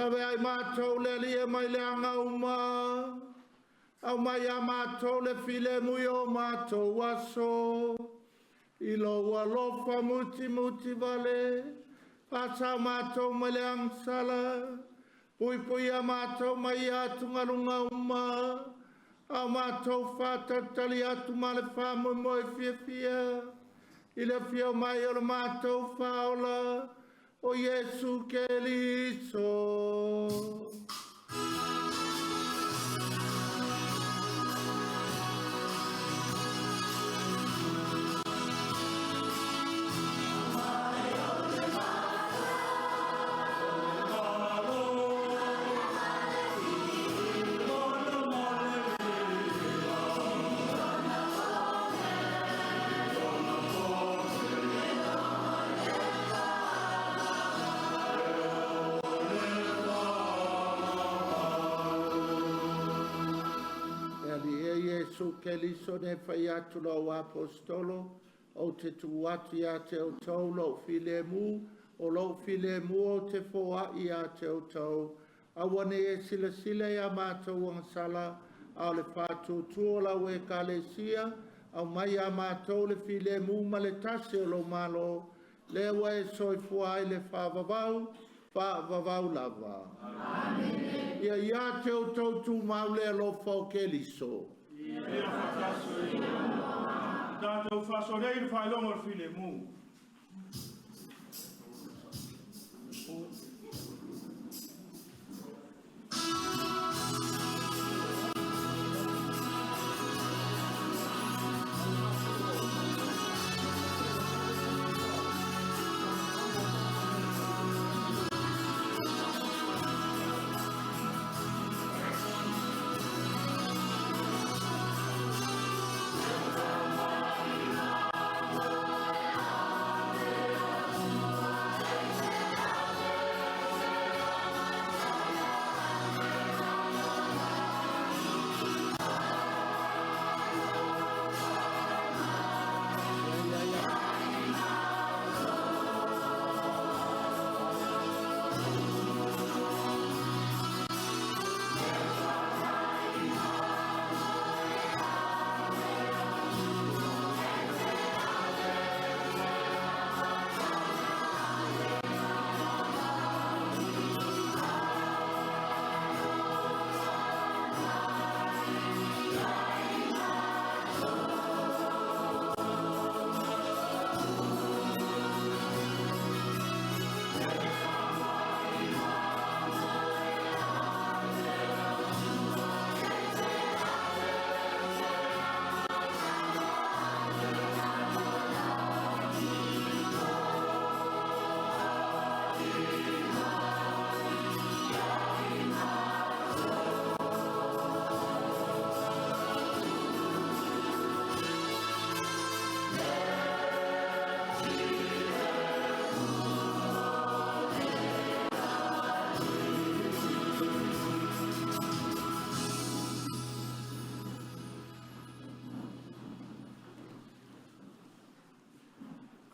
Lawe ai mātou le lia mai le anga uma. Au mai a mātou le file mui o mātou aso. I lo alofa muti muti vale. Pasa mātou mai le angsala. Pui pui a mātou mai atu ngalunga uma. Au mātou whātatali atu ma le whamui moi fia fia. I le fia mai o le mātou whaola. O Iesu Keriso. Iesu Keriso ne whai atu lau apostolo, o te tu atu ia te o tau lau file mu, o lau file mu o te foa ia te o tau. Aua ne e sila sila ia mātou ang sala, au le whātūtū o lau e kalesia, au mai a mātou le file mu ma le tasi o lo malo, le wa e soifua ai le whaavavau, whaavavau lava. Amen. Ia ia te o tau tū mau le alofa o Keriso. Ia whakasui. Tātou whasorei le whailongo o le file mu.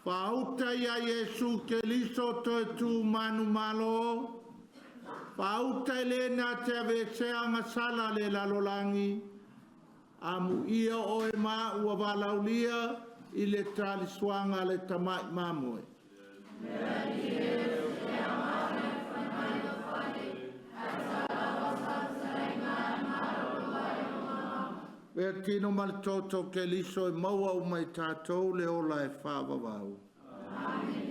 Faauta ia Iesu Keliso toe tu manu malo. Faauta i le na te avesea gasala le lalolagi. Amu ia oe ma ua valaulia i le talisuaga le tamai mamoe. Vea tino ma le toto ke liso e maua o mai tātou le ola e whaavavau. Amen.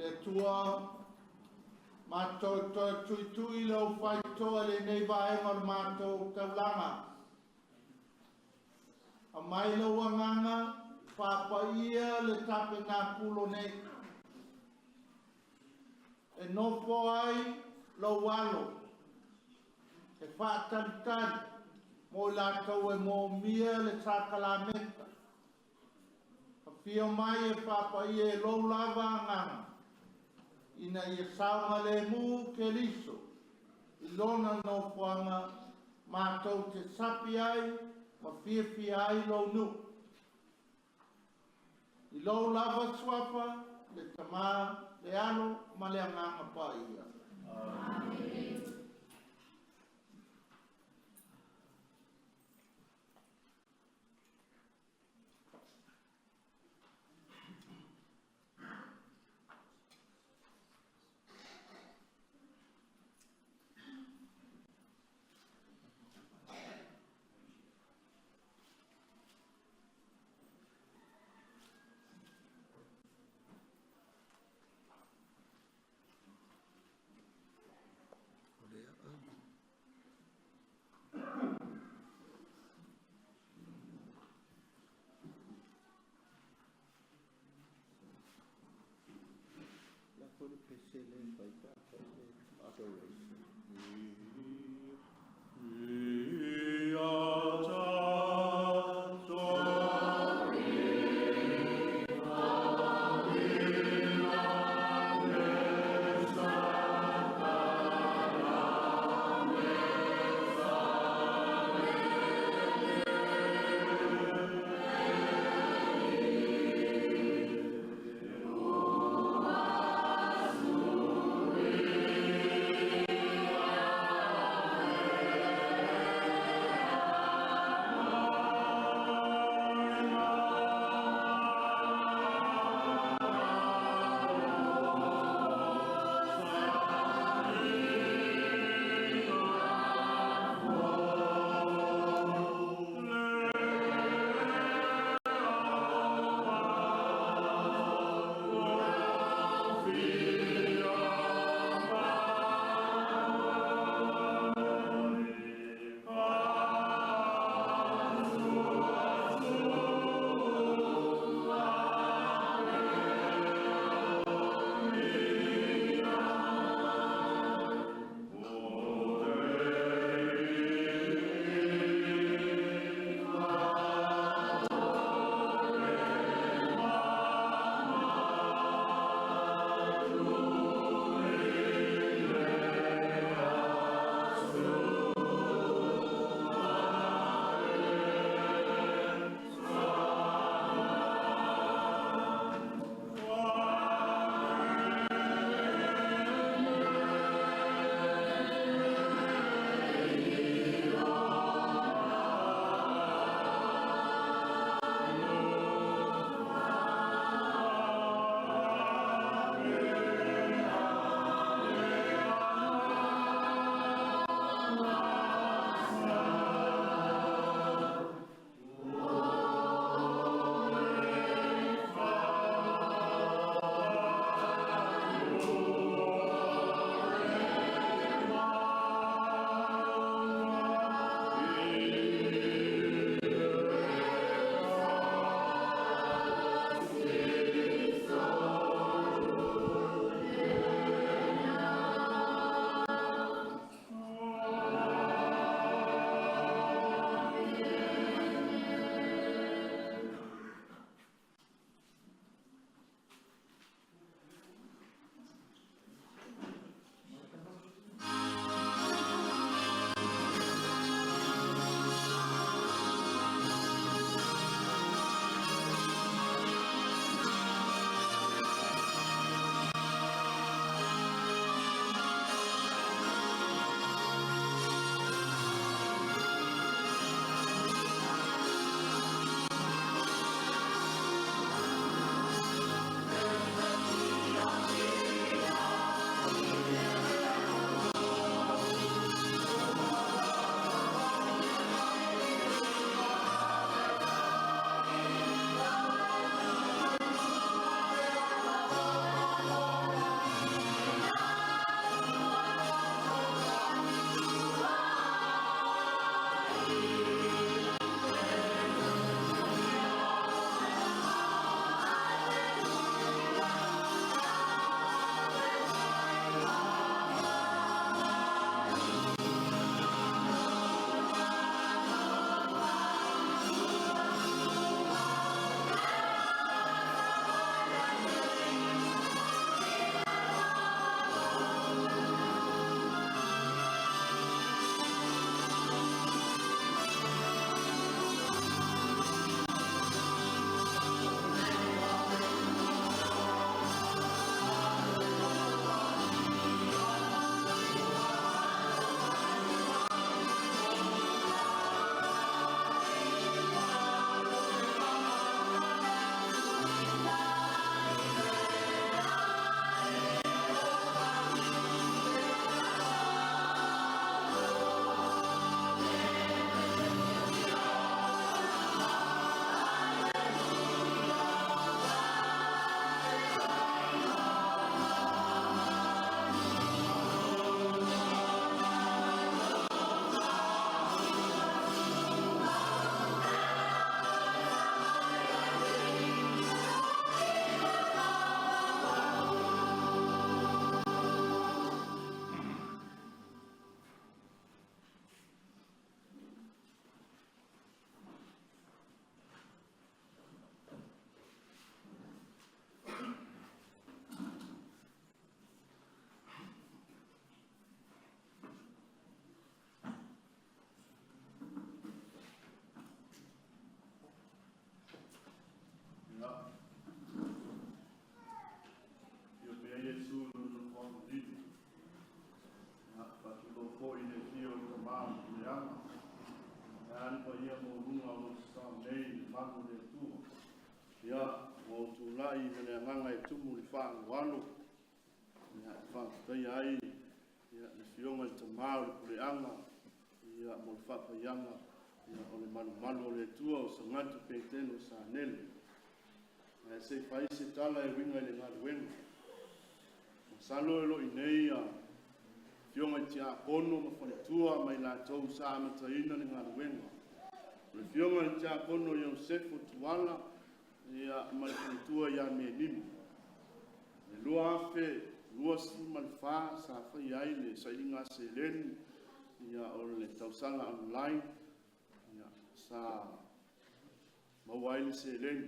Le tua mātou toi tui tui lau whaitoa le nei vaenga o le mātou taulanga. A mai lau anganga, whāpaia le tape ngā pulo nei. E nofo ai lau alo, e whaatalitali, mo lātou e mō mia le sakalameta. A whio mai e whāpaia e lau lava anganga. Ina ia saogalemu Keriso i lona nofoaga matou te sapi ai ma fiafia ai lou nuu. I lou lava suafa, le Tamā, le Alo ma le Agaga Paia. Amene. Ia tatou. Ia. Afio pea Iesu i lona nofoaga lilo. Ia, faatulou foi i le afio o le Tama o le Puleaga. Ae a le paia maualuga o lo o sasao nei i le malu o le Atua. Ia, ua ou tulai ma le agaga e tumu i le faaaloalo, ia, e faafetaia ai ia, le Afioga i le Tama o le Puleaga, ia, mo le faapaiaga ia, o le malumalu o le Atua o Sagatu Petelo Sanele. Ae se i fai se tala e uiga i le galuega. Masalo e lo i nei a Afioga i Tiakono ma Faletua ma i latou sa amataina le galuega. O le Afioga i le Tiakono Iosefo Tuala ia, ma le Faletua ia Menimo. I le 2024 sa faia ai le sailiga seleni ia, o le tausaga online ia, sa maua ai le seleni.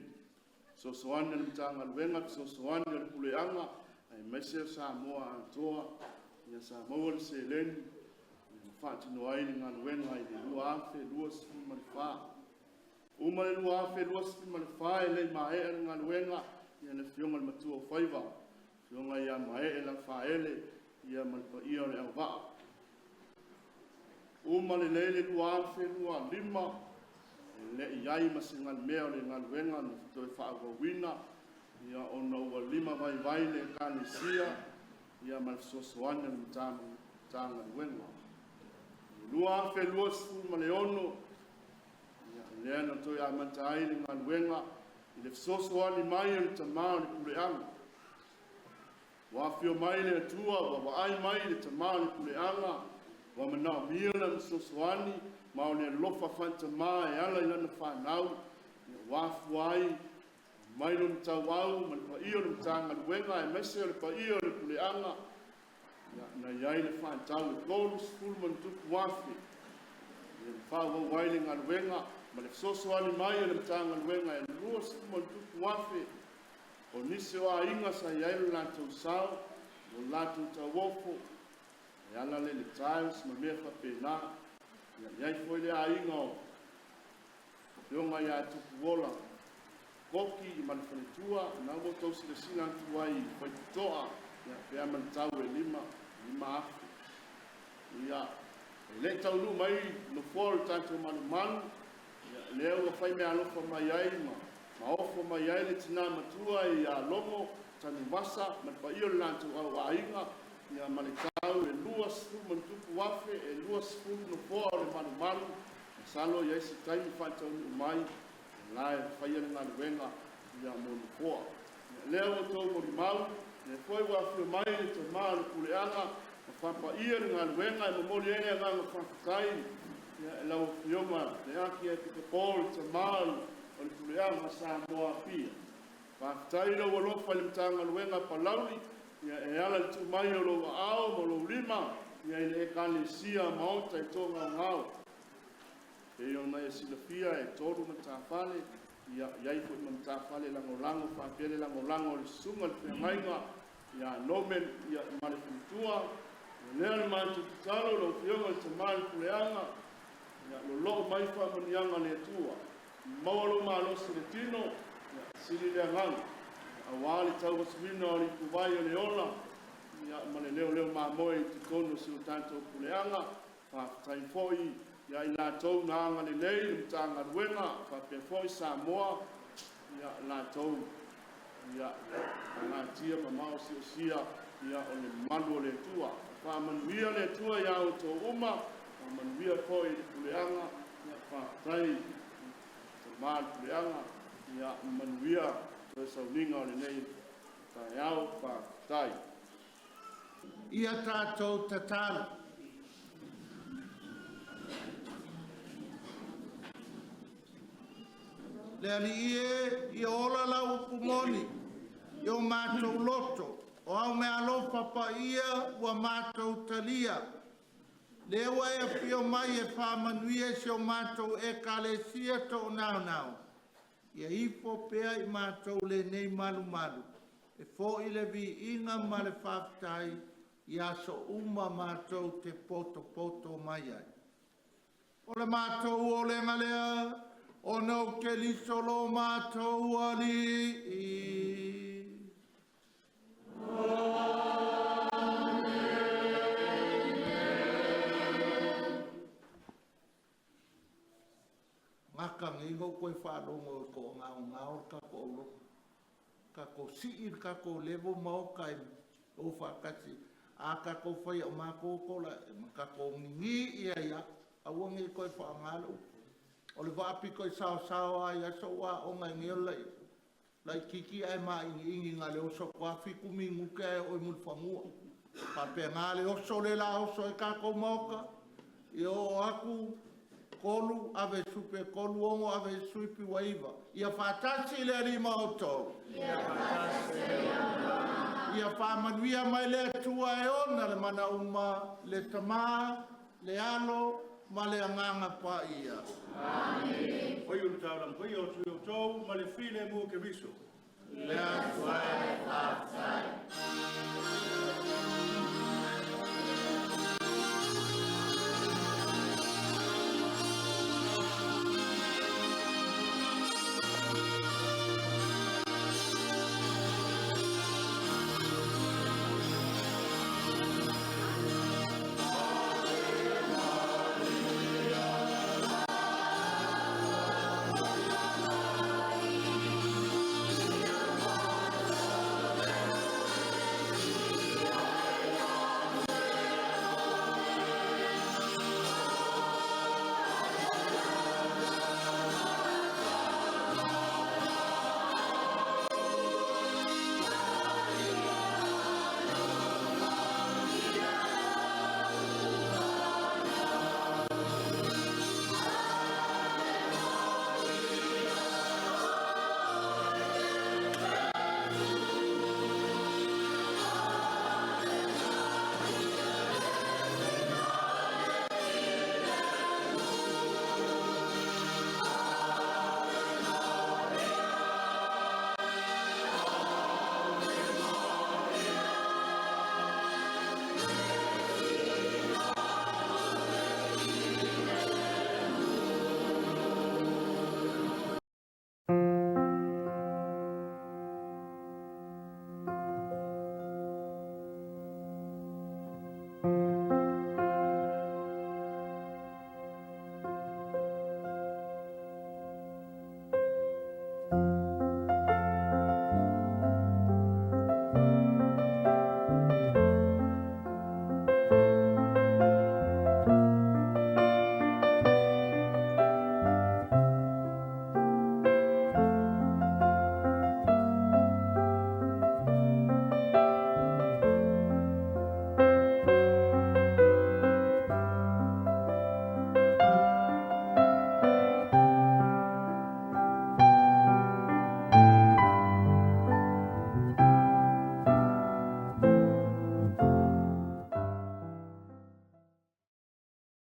Fesoasoani a le Matagaluega, fesoasoani a le Puleaga, aemaise o Samoa atoa, ia sa maua le seleni ma faatino ai le galuega i le 2024. Uma le 2024 e le i maea le galuega, ia le Afioga i le Matua o Faiva, Afioga ia Mae Lafaele, ia ma le paia o le auvaa. Uma lelei le 2025, e le i ai ma se mea o le galuega na toe faaauauina, ia ona ua lima vaivai le Ekalesia ia ma le fesoasoani a le Matagaluega. I le 2026, ia, lea na toe amata ai le galuega i le fesoasoani mai o le Tama o le Puleaga. Ua afio mai le Atua, ua vaai mai le Tama o le Puleaga, ua manaomia lana fesoasoani, ma o le alofa faatama e ala i lana fanau, ia ua afua ai mai lona tauau ma le paia o le Matagaluega, aemaise o le paia o le Puleaga, ia, na i ai le faatau e 30 ma tupu afe, ia na faaauau ai le galuega ma le fesoasoani mai o le Matagaluega e 20 ma tupu afe. O nisi o aiga sa i ai lo latou sao, o latou tauofo, e ala lea i le tiles ma mea faapena. Ia i ai foi le aiga o Afioga ia Tupuola Koki ma le faletua, na ua outou silasila atu ai i Faitotoa, ia, pe a ma le tau e 5,000. Ia, e le i taunuu mai nofoa o le tatou malumalu, ia, lea ua fai meaalofa mai ai ma ofo mai ai le tina matua ia Logo Tanuvasa ma le paia o le latou auaiga, ia ma le tau e 20 ma tupu afe, e 20 nofoa o le malumalu. Masalo i ai se taimi faataunuu mai, la e faia le galuega ia mo nofoa. Ia, lea ua outou molimau, lea foi ua afio mai le Tama o le Puleaga ma faapaia le galuega e momoli ai le agaga faafetai ia, e lau Afioga le Akiepikopo le Tama o le Puleaga Samoa Apia. Faafetai lou alofa i le Matagaluega Palauli, ia, e ala i le tuu mai o lou aao ma lou lima ia, i le Ekalesia Maota i Togaogao. E ona e silafia e tolu matafale, ia i ai foi ma matafale lagolago faapea le lagolago o le susuga le feagaiga ia Norman ia, ma le faletua. O lea le matou tatalo lau Afioga i le Tama i le Puleaga, ia, loloo mai faamanuiaga a le Atua, maua lou malosi i le tino, ia, sili le agaga, aua le tauasuina o le ipuvai o le ola, ia, ma le leoleo mamoe i totonu o si o tatou puleaga. Faafetai foi ia i latou na agalelei i le Matagaluega, faapea foi Samoa, ia latou ia agatia ma maosiosia ia, o le malu o le Atua. Faamanuia le Atua ia outou uma, faamanuia foi i le puleaga, ia faafetai Tama le puleaga, ia manuia toe sauniga o lenei taeao, faafetai. Ia tatou tatalo. Le Alii e, ia ola lau upu moni, i o matou loto, o au meaalofa paia ua matou talia. Lea ua e afio mai e faamanuia i si o matou Ekalesia toanaonao, ia ifo pea i matou lenei malumalu, e foi le viiga ma le faafetai, i aso uma matou te potopoto mai ai. O le matou olega lea, Ona o Keriso lo matou Alii. Gaka nei no koe whaalongo e ko ngā o ngā o ka ko olo. Ka ko sii ka ko levo maoka e o whakati. A ka ko whai o mā ko la ma ka ko ngi ia ia. Aua ngi koe whaangalo. O le vaapiko i sao sao ai aso wa o ngai ngi lai. Lai kiki ai ma ingi ingi ngā le oso kwa fiku mi nguke ai o mulfangua. Pape ngā le oso le la oso e ka ko maoka. I o aku kolu ave supe kolu ongo ave suipi waiva. Ia whātasi le rima o tau. Ia whātasi Ia whāmanuia mai le atua e ona le mana uma, le tamā, le alo, ma le anganga pa ia. Amen. Fai o le taulang fai o tui o tau ma le file mo ke riso. Le atua e whātai.